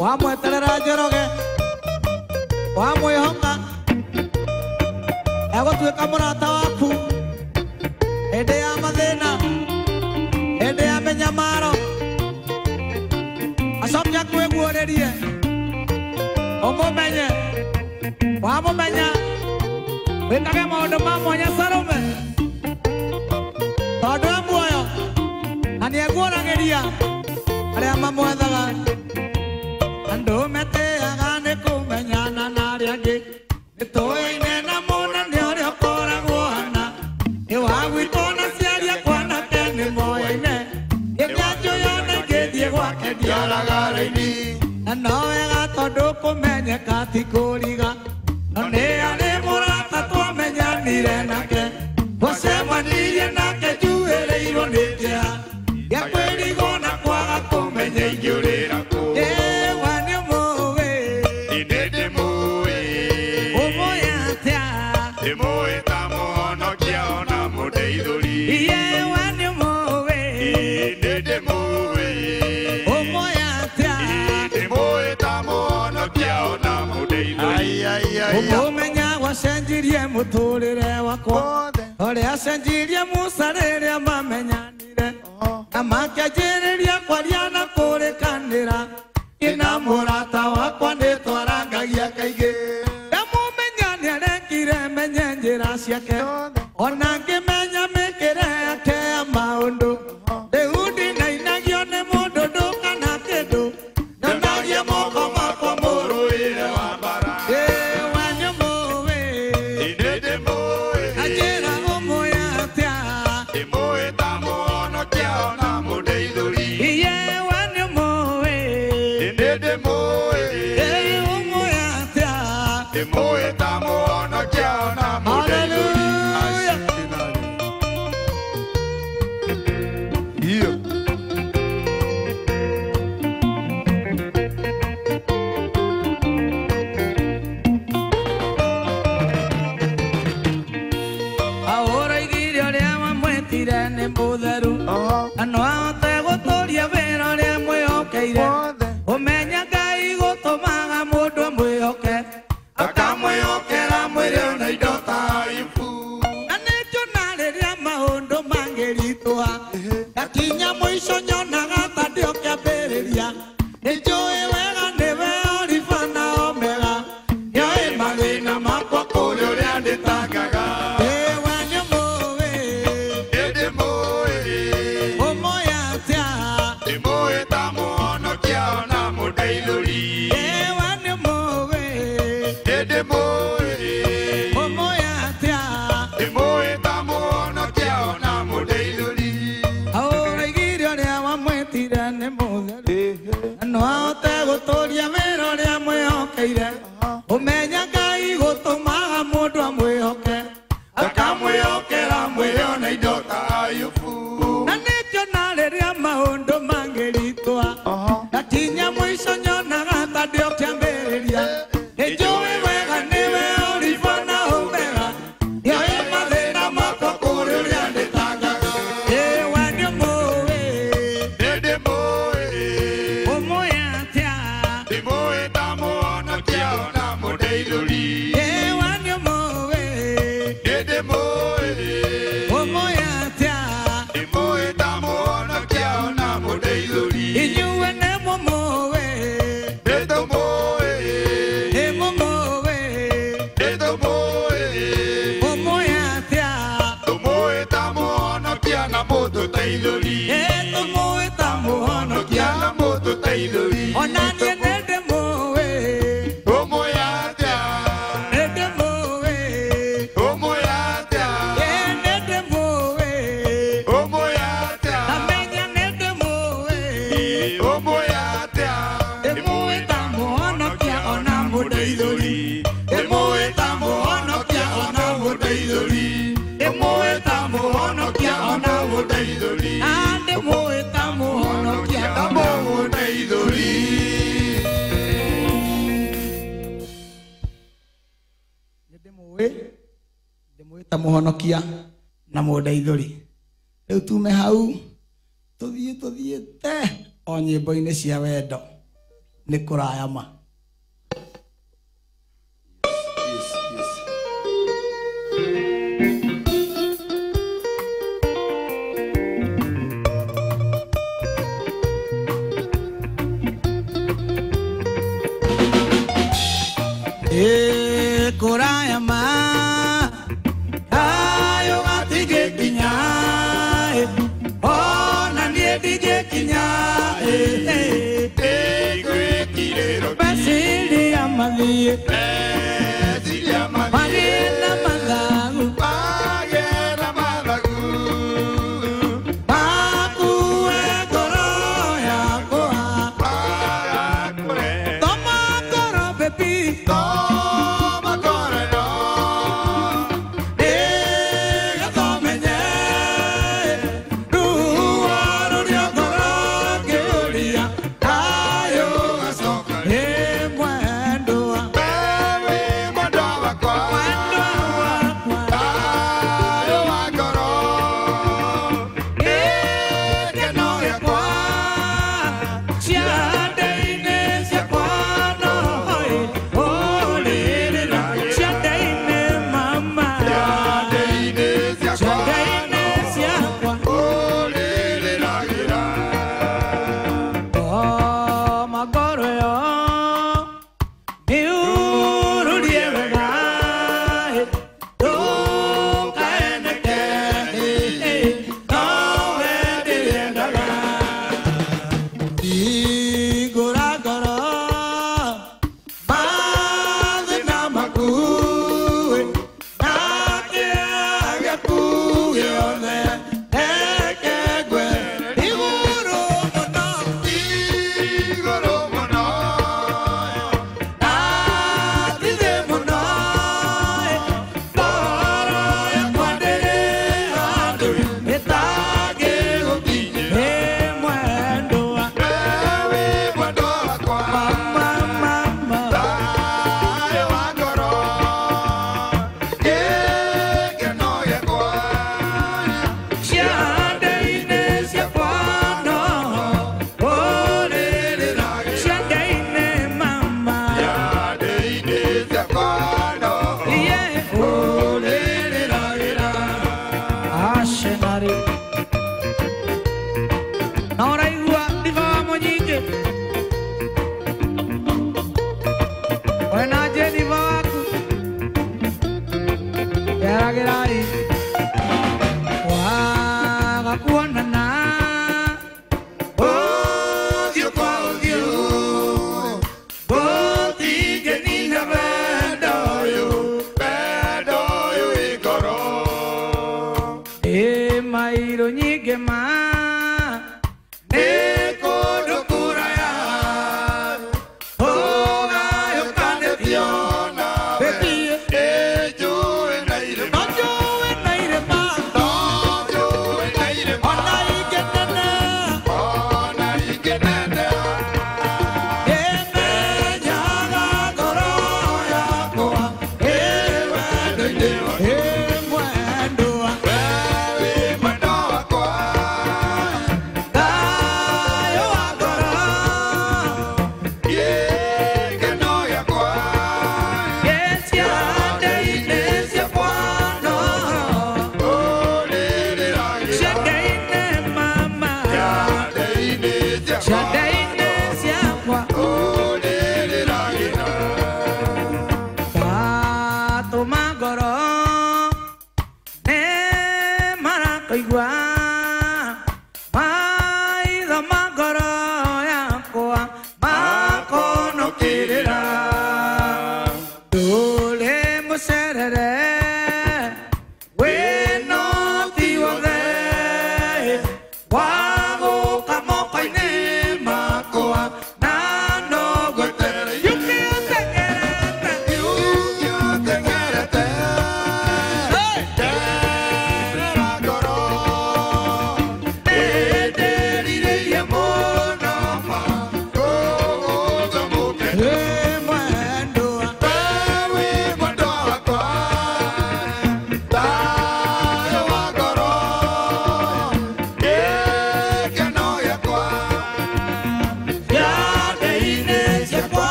Wamweterera Njoroge, wamwĩhoka egũtuĩka mũrata waku hĩndĩ ya mathĩna, hĩndĩ ya mĩnyamaro, acoke akwĩguũrĩrie ũmũmenye. Wamũmenya wĩkage maũndũ ma mwanya Salome, tondũ e muoyo na nĩeguũragĩria arĩa mamwethaga. Andũ metĩaga nĩ kũmenyana na arĩa angĩ, nĩtũĩine na mũnene ũrĩa ũkoragwo hana, nĩ wa gwitũ na ciari akwa nake nĩ moyaine, gĩkĩanjũ yona ingĩthiĩ gwake ndiaraga raini, na no wega tondũ kũmenyeka ti kũriga, no nĩ arĩ mũrata twamenyanire nake, twacemanirie nake njuĩrĩirwo nĩ kĩeha gĩa kwĩrigwo na kwaga kũmenya ingĩũrĩra kũ. Ĩwa nĩ ũmũĩ, Nĩ ndĩmũĩ, ũmũĩ atĩa? Ndĩmũĩ ta mũhonokia ona mũndeithũri. Ĩwa nĩ ũmũĩ, Nĩ ndĩmũĩ, ũmũĩ atĩa? Ndĩmũĩ ta mũhonokia ona mũndeithũri. Ũkũmenya gwacenjirie mũtũrĩre wakwa ũrĩa acenjirie Musa rĩrĩa mamenyanire, na makĩanjĩrĩria kwaria na kũrĩkanĩra, ina mũrata wakwa nĩtwarangagia kaingĩ. Ndamũmenya nĩarekire menye njĩra ciake, ona ngĩmenya mĩkĩre yake ya maũndũ. Rĩu ndinainagio nĩ mũndũ ndũkana kĩndũ, nyonagia moko makwa Mũrũĩre wa mbara. Ĩwa nĩũmũĩ, Nĩ ndĩmũĩ, anjĩra ũmũĩ atĩa? Ndĩmũĩ ta mũhonokia ona mũndeithũri. Ĩwa nĩũmũĩ, Nĩ ndĩmũĩ, ũmũĩ atĩa? Ndĩmũĩ ta mũhonokia ona mũndeithũri. Hallelujah. Iyo. Aũraigire ũrĩa wamwĩtire nĩ mũtheru, na no ahote gũtũria wĩra ũrĩa mwĩhokeire. Ũmenya Ngai gũtũmaga mũndũ amwĩhoke, Akamwĩhokera mwĩrĩ ona indo ta Ayubu. Na nĩkĩo na rĩrĩa maũndũ mangĩritũha, ngakinya mũico nyonaga ta ndĩ o kĩambĩrĩria. Nĩnjũĩ wega nĩwe Alifa na Omega, nĩoĩ mathĩna makwa Kũrĩ ũrĩa ndĩtangaga. Ĩwa nĩũmũĩ, Nĩ ndĩmũĩ, ũmũĩ atĩa? Ndĩmũĩ ta mũhonokia ona mũndeithũri. Ĩwa nĩũmũĩ, Nĩ ndĩmũĩ, ũmũĩ atĩa? Ndĩmũĩ ta mũhonokia ona mũndeithũri. Aũraigire ũrĩa wamwĩtire nĩ mũtheru, na no ahote gũtũria wĩra ũrĩa mwĩhokeire. Ũmenya Ngai gũtũmaga mũndũ amwĩhoke, Akamwĩhokera mwĩrĩ ona indo ta Ayubu. Na nĩkĩo na rĩrĩa maũndũ mangĩritũha, ngakinya mũico nyonaga ta ndĩ o kĩambĩrĩria. Nĩnjũĩ wega nĩwe Alifa na Omega, nĩoĩ mathĩna makwa Kũrĩ ũrĩa ndĩtangaga. Ĩwa nĩũmũĩ, Nĩ ndĩmũĩ, ũmũĩ atĩa? Ndĩmũĩ ta mũhonokia ona mũndeithũri. Ĩwa nĩũmũĩ, Nĩ ndĩmũĩ, ũmũĩ atĩa? Ndĩmũĩ ta mũhonokia ona mũndeithũri. Inyuĩ nĩmũmũĩ, Nĩtũmũĩ, nĩmũmũĩ, nĩtũmũĩ, ũmũĩ atĩa? tũmũĩ ta mũhonokia na mũtũteithũri. Tũmũĩ ta mũhonokia Na mũtũteithũri. Ona niĩ nĩndĩmũĩ, Ũmũĩ atĩa? nĩndĩmũĩ, Ũmũĩ atĩa? nĩndĩmũĩ, Ũmũĩ atĩa? Namenya nĩndĩmũĩ, Ũmũĩ atĩa? Ndĩmũĩ ta mũhonokia ona mũndeithũri. Ndĩmũĩ ta mũhonokia ona mũndeithũri. Ndĩmũĩ ta mũhonokia ona mũndeithũri. Ndĩmũĩ ta mũhonokia Na mũndeithũri. Nĩndĩmũĩ, ndĩmũĩ ta mũhonokia na mũndeithũri. Rĩu tume hau tũthiĩ tũthiĩte o nyĩmbo-inĩ cia wendo. Nĩ kũraya ma. Yes. Kũraya ma thayũ gatingĩkinya, ona niĩ ndingĩkinya. Meciria mathiĩ magĩe na mathagu, makue ngoro yakwa. Toma ngoro baby, nĩgetha ũmenye ruo rũrĩa ngoro ngĩũria thayũ ĩ mwendwa.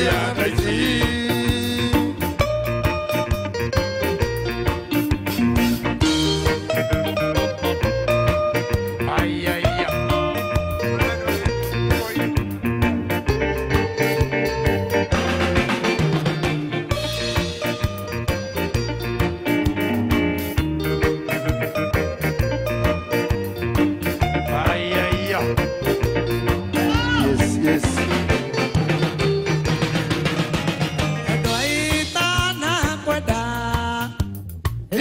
ciana ici. Ai, ai, ai. Ai, ai, ai. Yes, yes.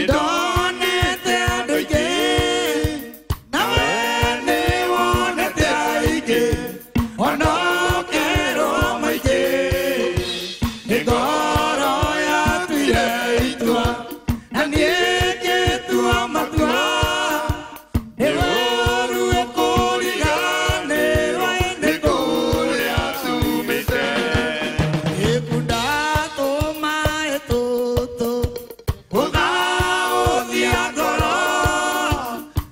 Ndonete andũ aingĩ, nawe nĩwonete aingĩ, ona ũkerwo maingĩ. Nĩ ngoro yatuire itua, na niĩ ngĩtua matua. Nĩ ũũru ũkũriganĩrwo nĩ kũrĩa tumĩte. Gĩkunda tũmaĩ tũtũ, ũgaũthia ngoro,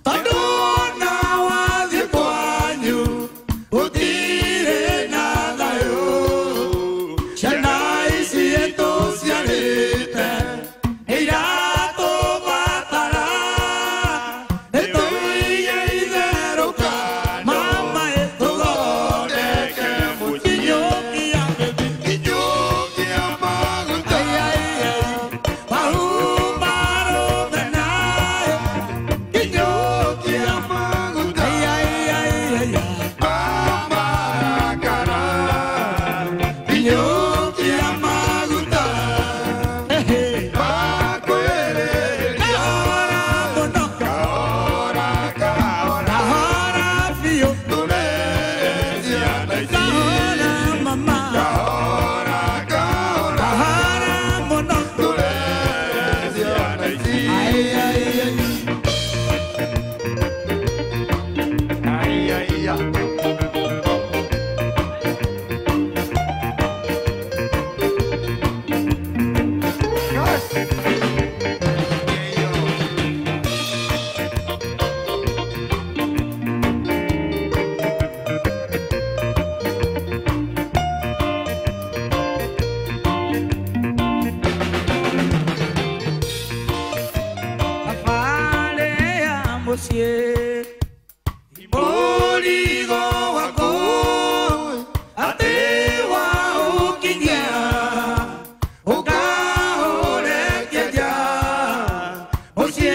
tondũ ona wathiĩ kwanyu gũtirĩ na thayũ. Ciana ici tũciarĩte nĩiratũbatara, nĩtũige itherũka, mama tũthondeke mũciĩ. Kinyũkia maguta, kinyũkia maguta, mamarakara, kinyũkia maguta, makwĩrĩria, kahora kahora, tũrere ciana ici. Kahora kahora, tũrere ciana ici. Ai, ai, ai. Thabarĩ ya mũciĩ mũrigo waku atĩ waũkinyia ũkaũrekeria mũciĩ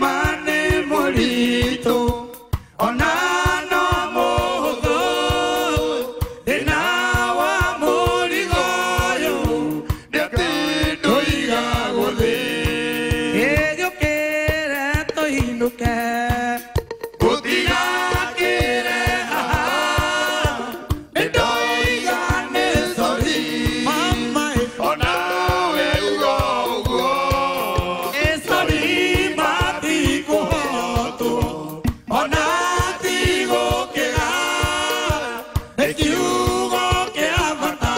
ma nĩ mũritũ ona no mũhũthũ thĩna wa mũrigo ũyũ Nĩ atĩ ndũigagwo thĩ. Gĩũkĩre tũinũke Gũtigakĩre haha, nĩndoiga nĩ sorry. Mama Onawe uga ũguo. ĩ sorry matikũhotwo ona tigũkĩga nĩ kiugo kĩa bata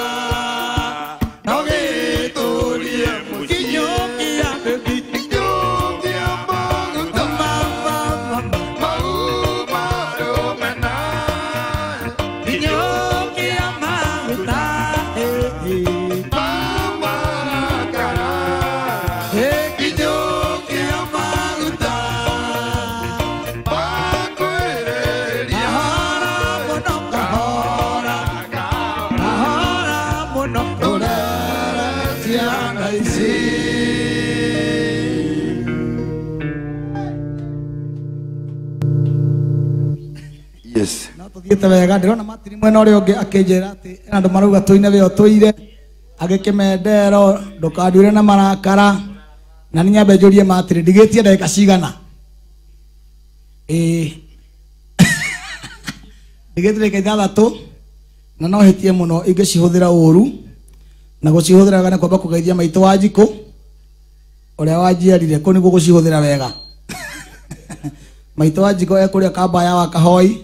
No gĩtũrie mũciĩ. kinyũkia baby Kinyũkia maguta, mama mau marũmena. kinyũkia maguta Mamarakara, kinyũkia maguta, makwĩrĩria. Kahora mũno Kahora, kahora, kahora mũno tũrere ciana ici. Yes. No tuthiĩte wega ndĩrona Martin mwena ũrĩa ũngĩ akĩnjĩra atĩ ena andũ marauga tũine wĩo tũire agĩkĩmendero ndũkanduĩre na marakara na nĩ nyambe njũrie Martin ndigĩtie ndagĩka cigana ĩĩ ndigĩtie ndagĩka ithathatũ na no hĩtie mũno ingĩcihũthĩra ũru na gũcihũthĩra wega nĩ kwamba kũgeithia maitũ wa njikũ ũrĩa wanjiarire kũu nĩguo gũcihũthĩra wega maitũ wa njikũ ekũrĩa kambaya wa kahoi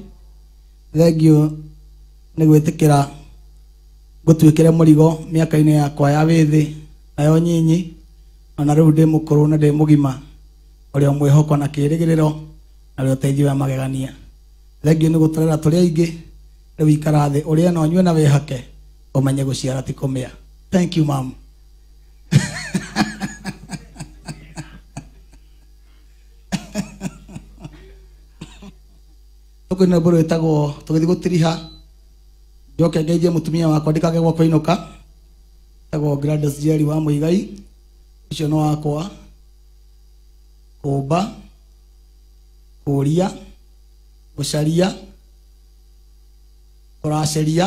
thengio nĩ gwĩtĩkĩra ngũtuĩkĩre mũrigo mĩaka-inĩ yakwa ya wĩthĩ nayo nyinyi ona rĩu ndĩ mũkũrũ na ndĩ mũgima ũrĩa mwĩhoko na kĩrĩgĩrĩro na ũrĩa ũteithio wa magegania. Thengio nĩ gũtũrera tũrĩ aingĩ, rĩu ikara thĩ ũrĩe na ũnyue na wĩhake Ũmenye gũciara ti kũmĩa. Thank you, mom. Tũkũina rwĩmbo rwĩtagwo tũgĩthiĩ gũtiriha njoke ngeithie mũtumia wakwa ndikage gwa kũinũka etagwo Gladys Jerry wa Muigai ũcio nĩ wakwa kũmba kũria gũcaria kũraceria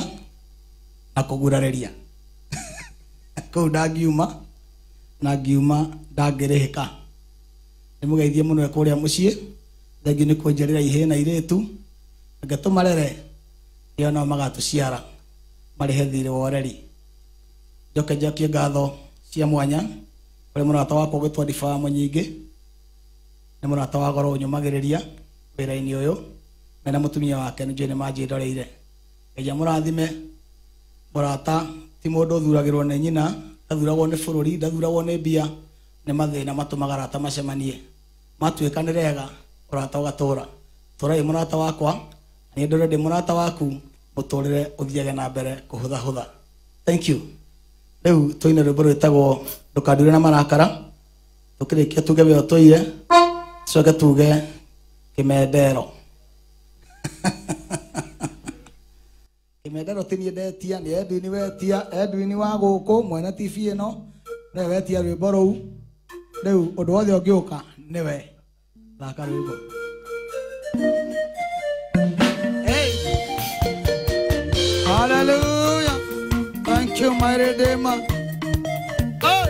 na kũgurarĩria kũu ndangiuma na ngiuma ndangĩrĩhĩka. Nĩ mũgeithie mũno kũrĩa mũciĩ thengiũ nĩ kũnjerĩra ihĩĩ na irĩtu reke tũmarere nĩo nao magatũciara marĩhe thirĩ wa ũreri. Njoke njokie ngatho cia mwanya kũrĩ mũrata wakwa ũgwĩtwo Ndibaa Mũnyingĩ nĩ mũrata wa goro ũnyũmagĩrĩria wĩra-inĩ ũyũ mena mũtumia wake nĩ njũĩ nĩ manjĩndoreire. Ngai amũrathime. Mũrata ti mũndũ ũthuragĩrwo nĩ nyina, ndathuragwo nĩ bũrũri, ndathuragwo nĩ mbia, nĩ mathĩna matũmaga arata macemanie. Matuĩka nĩ rega ũrata ũgatũra. Tũrai mũrata wakwa niĩ ndũre ndĩ mũrata waku mũtũrĩre ũthiage na mbere kũhũthahũtha. Thank you. Rĩu tũine rwĩmbo rwĩtagwo ndũkandure na marakara tũkĩrĩkia tuge we ũtũire tucoke tuge kĩmendero. Kĩmendero ti niĩ ndetia nĩ Edwin wetia Edwin wa gũkũ mwene TV ĩno nĩwe wetia rwĩmbo rũu. Rĩu ũndũ wothe ũngĩũka nĩwe thaka rwĩmbo. Hallelujah. Thank you, my Redeemer. Hey!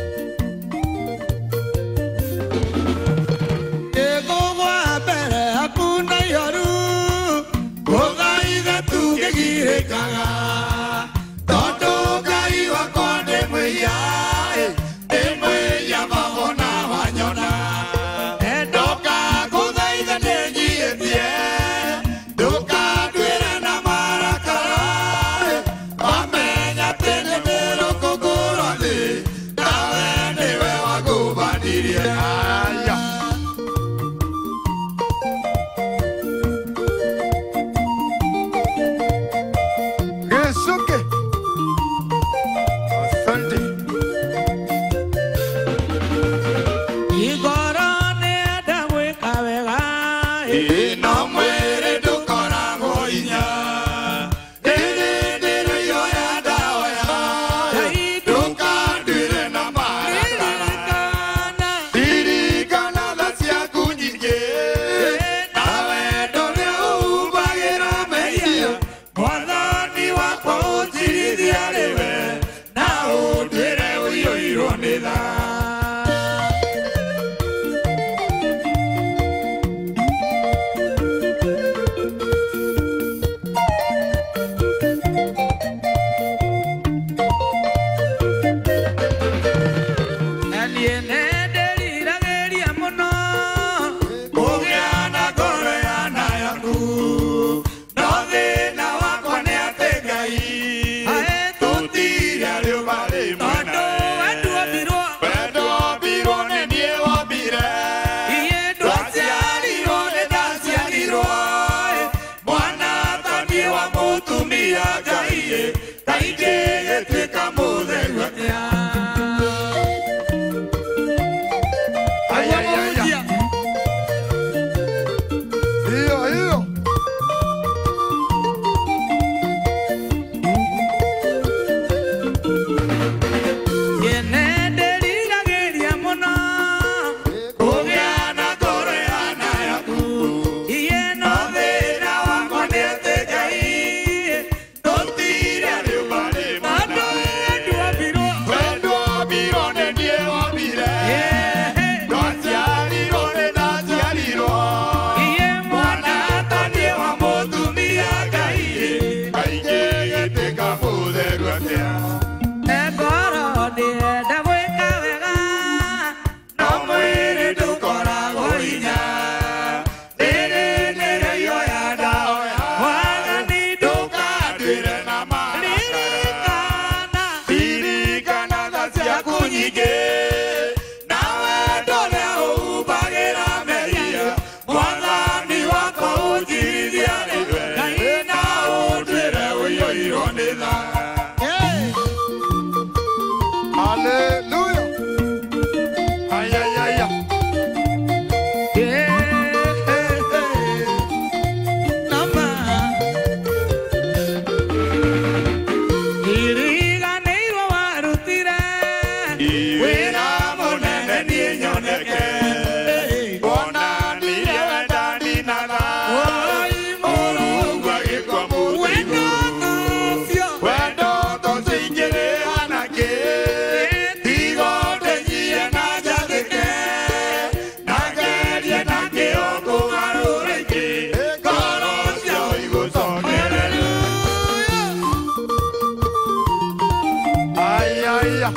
Hallelujah. Ay, ay, ay, ay. Iriganĩirwo warutire Wĩra mũnene niĩ nyoneke. Wonanirie wendani na tha. Mũrungu agĩkua mũtĩ wendo igũrũ. ũcio Wendo tũtingĩrĩha nakĩ. Tigo ndĩnyie na njathĩke. Na ngerie na kĩo kũgarũra ingĩ. Ngoro ciao igũcokerere. Ay, ay, ay.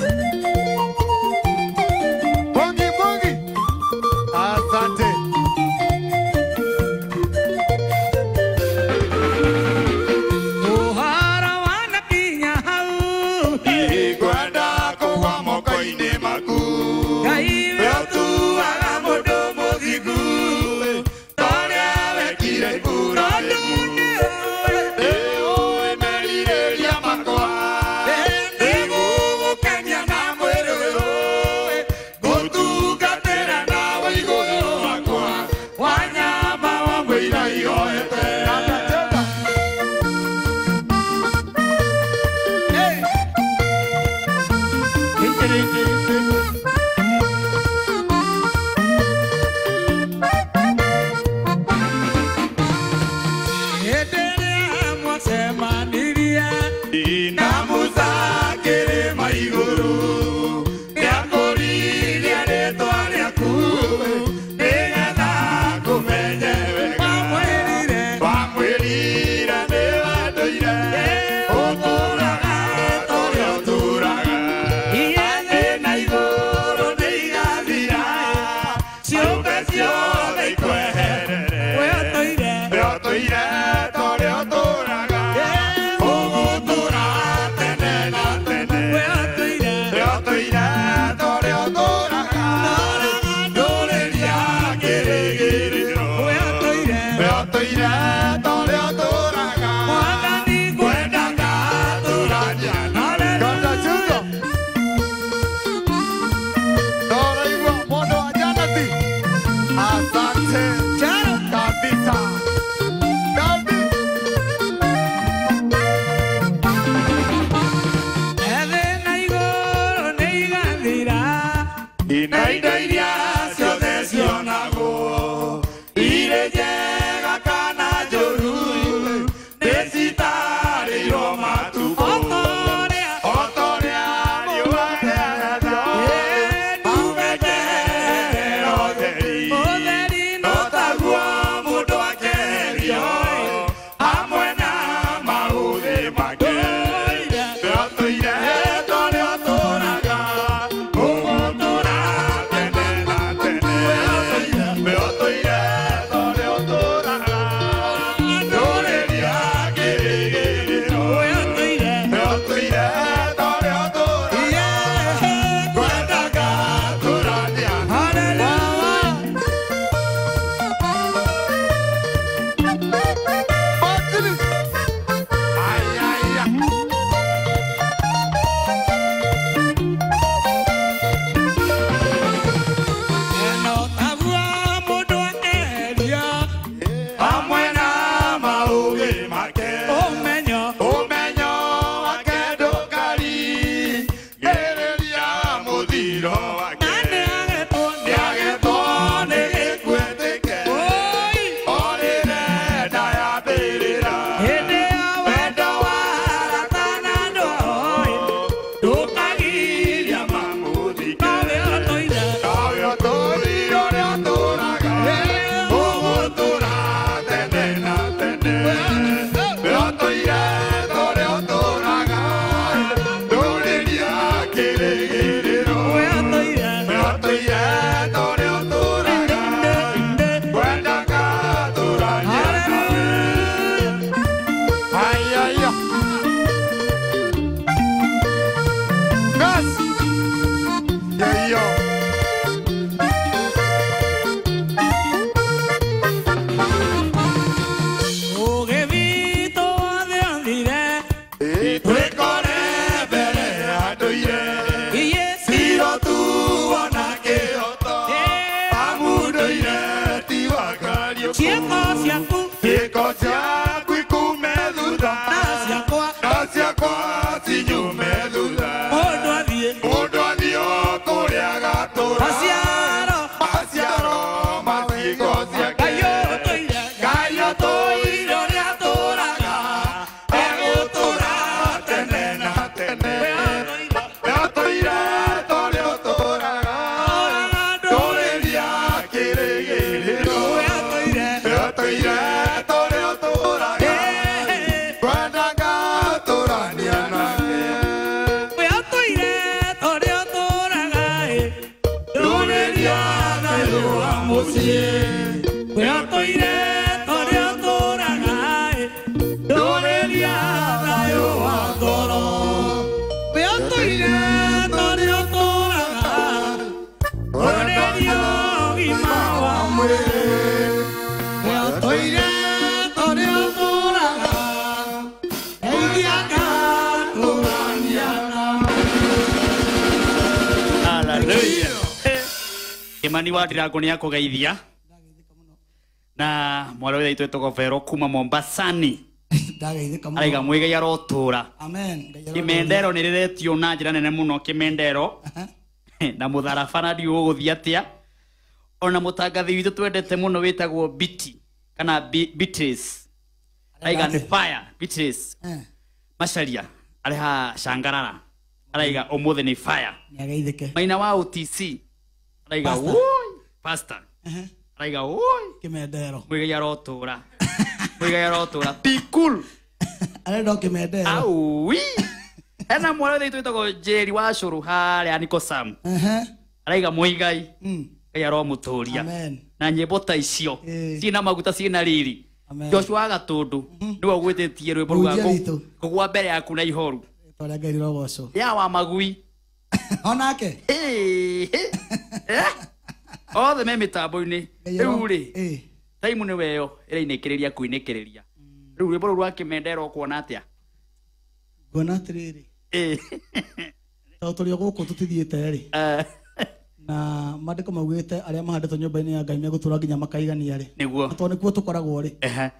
Bongi, bongi. Asante. Ũhoro wanakinya hau Ingwenda kũgwa moko-inĩ maku. Ngai We ũtuaga mũndũ mũthingu, ta ũrĩa wekire Iburahĩmu. Nĩũĩ merirĩria makwa, nĩngũgũkenia na mwĩrĩ ũyũ, ngũtungatĩra nawe igũrũ wakwa, wanyama wa mũira igoete. Hĩndĩ ĩrĩa mwacemanirie Na Musa kĩrĩma igũrũ, nĩakũririe rĩĩtwa rĩaku, nĩgetha akũmenye wega. Wamwĩrire Wamwĩrire nĩwendũire, ũtũũraga tũrĩa ũtũũraga. Thĩ na igũrũ nĩigathira, ciũmbe ciothe ikweherere. We ũtũire We ũtũire tũrĩa ũtũũraga, ũgũtũũra tene na tene. We ũtũire We ũtũire tũrĩa ũtũũraga, ndũrĩria kĩrĩgĩrĩro. We ũtũire We ũtũire tũrĩa ũtũũraga, Mwathani ngwendaga tũrania nawe. Ndũraigua mũndũ wa Janati? Asante Charo kabisa. David. Thĩ na igũrũ nĩigathira Na indo iria ciothe cionagwo irĩ njega kana njũru nĩcitarĩirwo matukũ O ta ũrĩa o ta ũrĩa riũa rĩaratha umenyerera ũtheri ũtheri no taguo mũndũ akeherio hamwe na maũthĩ make. Ũtũire tũrĩa ũtũũraga, ũgũtũũra tene na tene. Ũtũire tũrĩa ũtũũraga, ndũrĩria kĩrĩgĩrĩro. ũtũire Ũtũire tũrĩa ũtũũraga, ngwendaga tũrania. Ay, ay, ay. No taguo mũndũ akeherio Hamwe na maũgĩ make. ũmenyo Ũmenyo wake ndũkarigĩrĩria mũthiro wake. Na nĩagetwo Nĩagetwo nĩ gĩkuĩtĩke, Oi o rĩrĩa ndayambĩrĩra. Hĩndĩ ya Wendo wa arata na andũ oĩ ndũkagiria mamũthike. Nowe ũtũire Nowe ũtũire ũrĩa ũtũũraga, ũgũtũũra tene na tene. We ũtũire tũrĩa ũtũũraga, ndũrĩria kĩrĩgĩrĩro. We ũtũire mũciĩ Kwĩotũire torĩa ũtũraga ndũrĩria thayũ wa ngoro Kwĩotũire torĩa ũtũraga ndũrĩria ũgima wa mwĩrĩ Kwĩotũire torĩa ũtũraga ndeithia ngatũrania nawe. Hallelujah. Kimani wa Ndirango nĩ akũgeithia na mwarĩ wa itũ wĩtagwo Vero kuma Mombasani Ndageithĩka mũno. araiga Muigai arotũra. Amen. Ngai arotũũra. Kĩmendero nĩ rĩretio na njĩra nene mũno kĩmendero na mũtharaba na ndiũ ũgũthiĩ atĩa ona mũtangathi witũ twendete mũno wĩtagwo Biti kana Beatrice araiga nĩ fire Beatrice Macharia arĩ ha Shangarara araiga ũmũthĩ nĩ fire. Nĩageithĩke. Maina wa OTC araiga Pastor. woi pastor araiga woi Kĩmendero. Muigai arotũra Muigai arotũra be cool Arenda o kĩmendero. aui hena mwana witũ wĩtagwo Njeri wa Cũrũ harĩa Niko Sam araiga Muigai Ngai aromũtũria Amen. na nyĩmbo ta icio ciĩna maguta ciĩna riri. Amen. Joshua Gatũndũ nĩwe ũgwĩtĩtie rwĩmbo rwa Mũhunjia witũ. kũgwa mbere yaku na ihoru Rĩtwa rĩa Ngai rĩrogocwo. ya wa magui Onake. Othe me mĩtambo-inĩ Ngai rĩu rĩ taimu nĩ weyo ĩrainĩkĩrĩria kwinĩkĩrĩria rĩu rwĩmbo rũu rwa kĩmendero ũkuona atĩa? Nguona atĩrĩrĩ tondũ tũrĩ o gũkũ tũtithiĩte rĩ na maandĩko maugĩte arĩa mahandĩtwo nyũmba-inĩ ya Ngai megũtũra nginya makaigania rĩ Nĩguo. Na tondũ nĩkuo tũkoragwo rĩ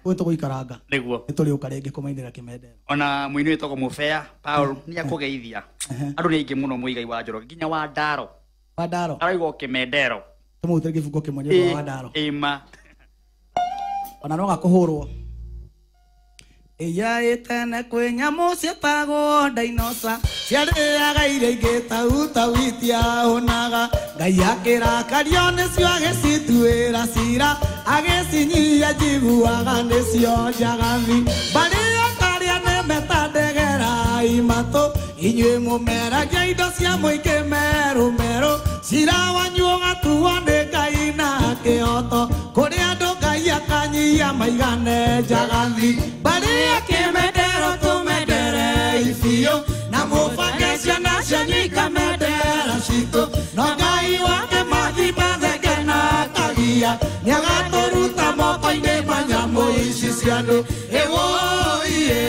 kũu tũgũikaranga Nĩguo. nĩ tũrĩũka rĩngĩ kũmainĩra kĩmendero. Ona mũini wĩtagwo Mũbea Paul nĩ akũgeithia andũ nĩ aingĩ mũno Muigai wa Njoroge nginya wa Ndaro wa Ndaro araigwo kĩmendero tũmũrutĩre kĩbungo kĩmwe nĩ ũndũ wa Ndaro ĩma ona no gakũhũrwo Ĩya ĩtene kwĩ nyamũ ciĩtagwo dinosaur ciarĩaga irio ingĩ tau itiahũnaga Ngai akĩrakario nĩcio agĩcituĩra cira agĩcinyia njiguaga nĩcio njagathi Mbarĩ karĩa nĩmetandegera imatũ inyuĩ mũmeragia indo cia mũingĩ merũ merũ cira wanyu ũgatuo nĩ Ngai na kĩhoto kũrĩ andũ Ngai akanyia maigane njagathi Mbarĩ ya kĩmendero tũmendere biũ na mũbange ciana cianyu ikamendera citũ no Ngai wake mathi mathenge na akagia nĩagatũruta moko-inĩ ma nyamũ ici cia andũ ĩwũiĩ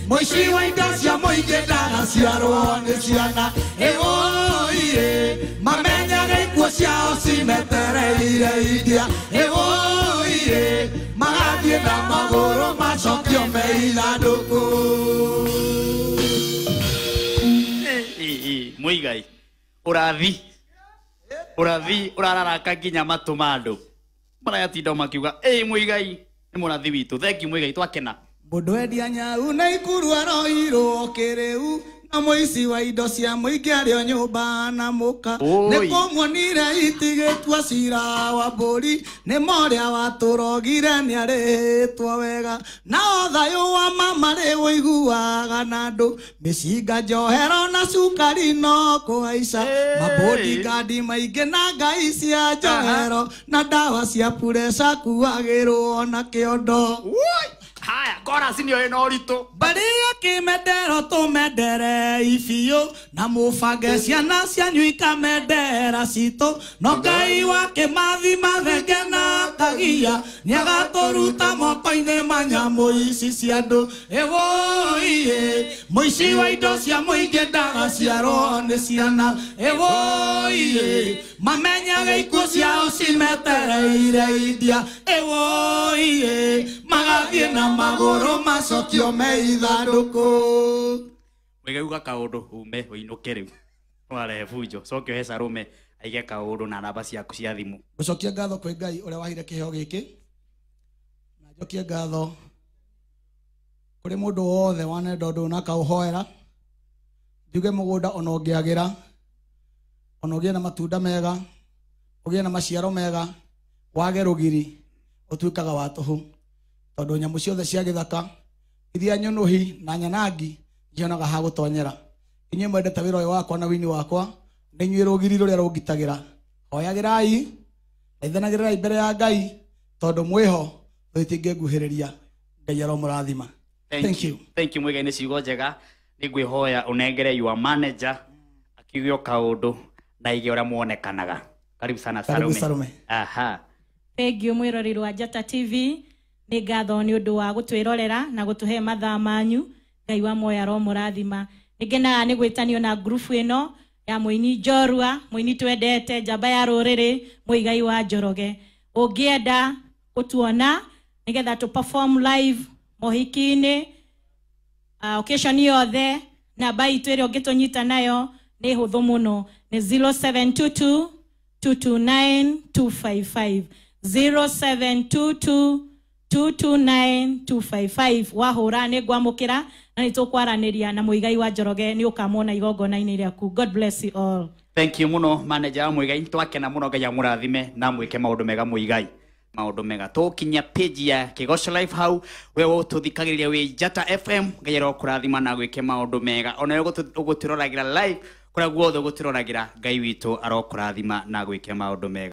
mũici wa indo cia mũingĩ ndagaciarwo nĩ ciana ĩwũiĩ mamenyage ikuũ ciao cimetereire india ĩwũiĩ magathiĩ na magũrũ macokio me ithandũkũ. Muigai ũrathi ũrararaka nginya matũ ma andũ marayatinda makiuga ĩ Muigai nĩ mũrathi witũ thank you Muigai twakena. Mũndũ endia nyau na ikuru aroirwo kĩrĩu na mũici wa indo cia mũingĩ arĩ o nyũmba na mũka nĩ kũmuonire itigĩtua cira wa mbũri nĩ morĩa watũrogire nĩarĩhĩtwo wega na o thayũ wa mama rĩ ũiguaga na andũ mĩcinga njohero na cukari no kũhaica mabũndi maingĩ na ngai cia njohero na ndawa cia pureca kuagĩrwo na kĩondo. Haya chorus nĩyo ĩna ũritũ. Mbarĩ ya kĩmendero tũmendere biũ na mũbange ciana cianyu ikamendera citũ no Ngai wake mathi mathenge na akagia nĩagatũruta moko-inĩ ma nyamũ ici cia andũ ĩwũiĩ mũici wa indo cia mũingĩ ndagaciarwo nĩ ciana ĩwũiĩ mamenyage ikuũ ciao cimetereire india ĩwũiĩ magathiĩ na magũrũ macokio me ithandũkũ. Muigai uga kaũndũ ume ũinũke rĩu warehe bunjo coke ũhe Salome aige kaũndũ na namba ciaku cia thimũ. Gũcokia ngatho kwĩ Ngai ũrĩa wahire kĩheo gĩkĩ na njokie ngatho kũrĩ mũndũ wothe wanenda ũndũ ũyũ na akaũhoera njuge mũgũnda ona ũngĩagĩra ona ũgĩe na matunda mega ũgĩe na maciaro mega wage rũgiri ũtuĩkaga wa tũhũ tondũ nyamũ ciothe cia gĩthaka iria nyũnũhi na nyanangi ncionaga ha gũtonyera. Inyuĩ mwendete wĩra ũyũ wakwa na wini wakwa nĩ inyuĩ rũgiri rũrĩa rũngitagĩra hoyagĩrai Thaithanagĩrĩrai mbere ya Ngai tondũ mwĩho tũtingĩnguhĩrĩria. Ngai aromũrathima. Thank you. Thank you Muigai nĩ ciugo njega. Nĩ ngwĩhoya ũnengere your manager akiuge o kaũndũ na aige ũrĩa muonekanaga. Karibu sana. Karibu. Salome. Salome. Aha. Thank you mwĩroreri wa Njata TV, nĩ ngatho nĩ ũndũ wa gũtwĩrorera na gũtũhe mathaa manyu. Ngai wa muoyo aromũrathima. Nĩ ngenaga nĩ gwĩtanio na ngurubu ĩno ya mũini njorua, mũini twendete, njamba ya rũrĩrĩ, Muigai wa Njoroge. Ũngĩenda gũtuona nĩgetha tũ perform live mohiki-inĩ, occasion yothe, namba itũ ĩrĩa ũngĩtũnyita nayo nĩ hũthũ mũno, nĩ 0722 229 255, 0722 229 255. Wahũra nĩ ngwamũkĩra na nĩ tũkwaranĩria na Muigai wa Njoroge, nĩ ũkamwona igongona-inĩ rĩaku. God bless you all. Thank you muno manager wa Muigai, twakena muno. Ngai amũrathime na mwĩke maũndũ mega Muigai, maũndũ mega. Tũkinya page ya Kĩgoco Live hau we ũtũthikagĩrĩria wĩ Njata FM, Ngai arokũrathima na gwĩke maũndũ mega. Ona we ũgũtũroragĩra live kũrĩa guothe ũgũtũroragĩra, Ngai witũ arokũrathima na gwĩke maũndũ mega.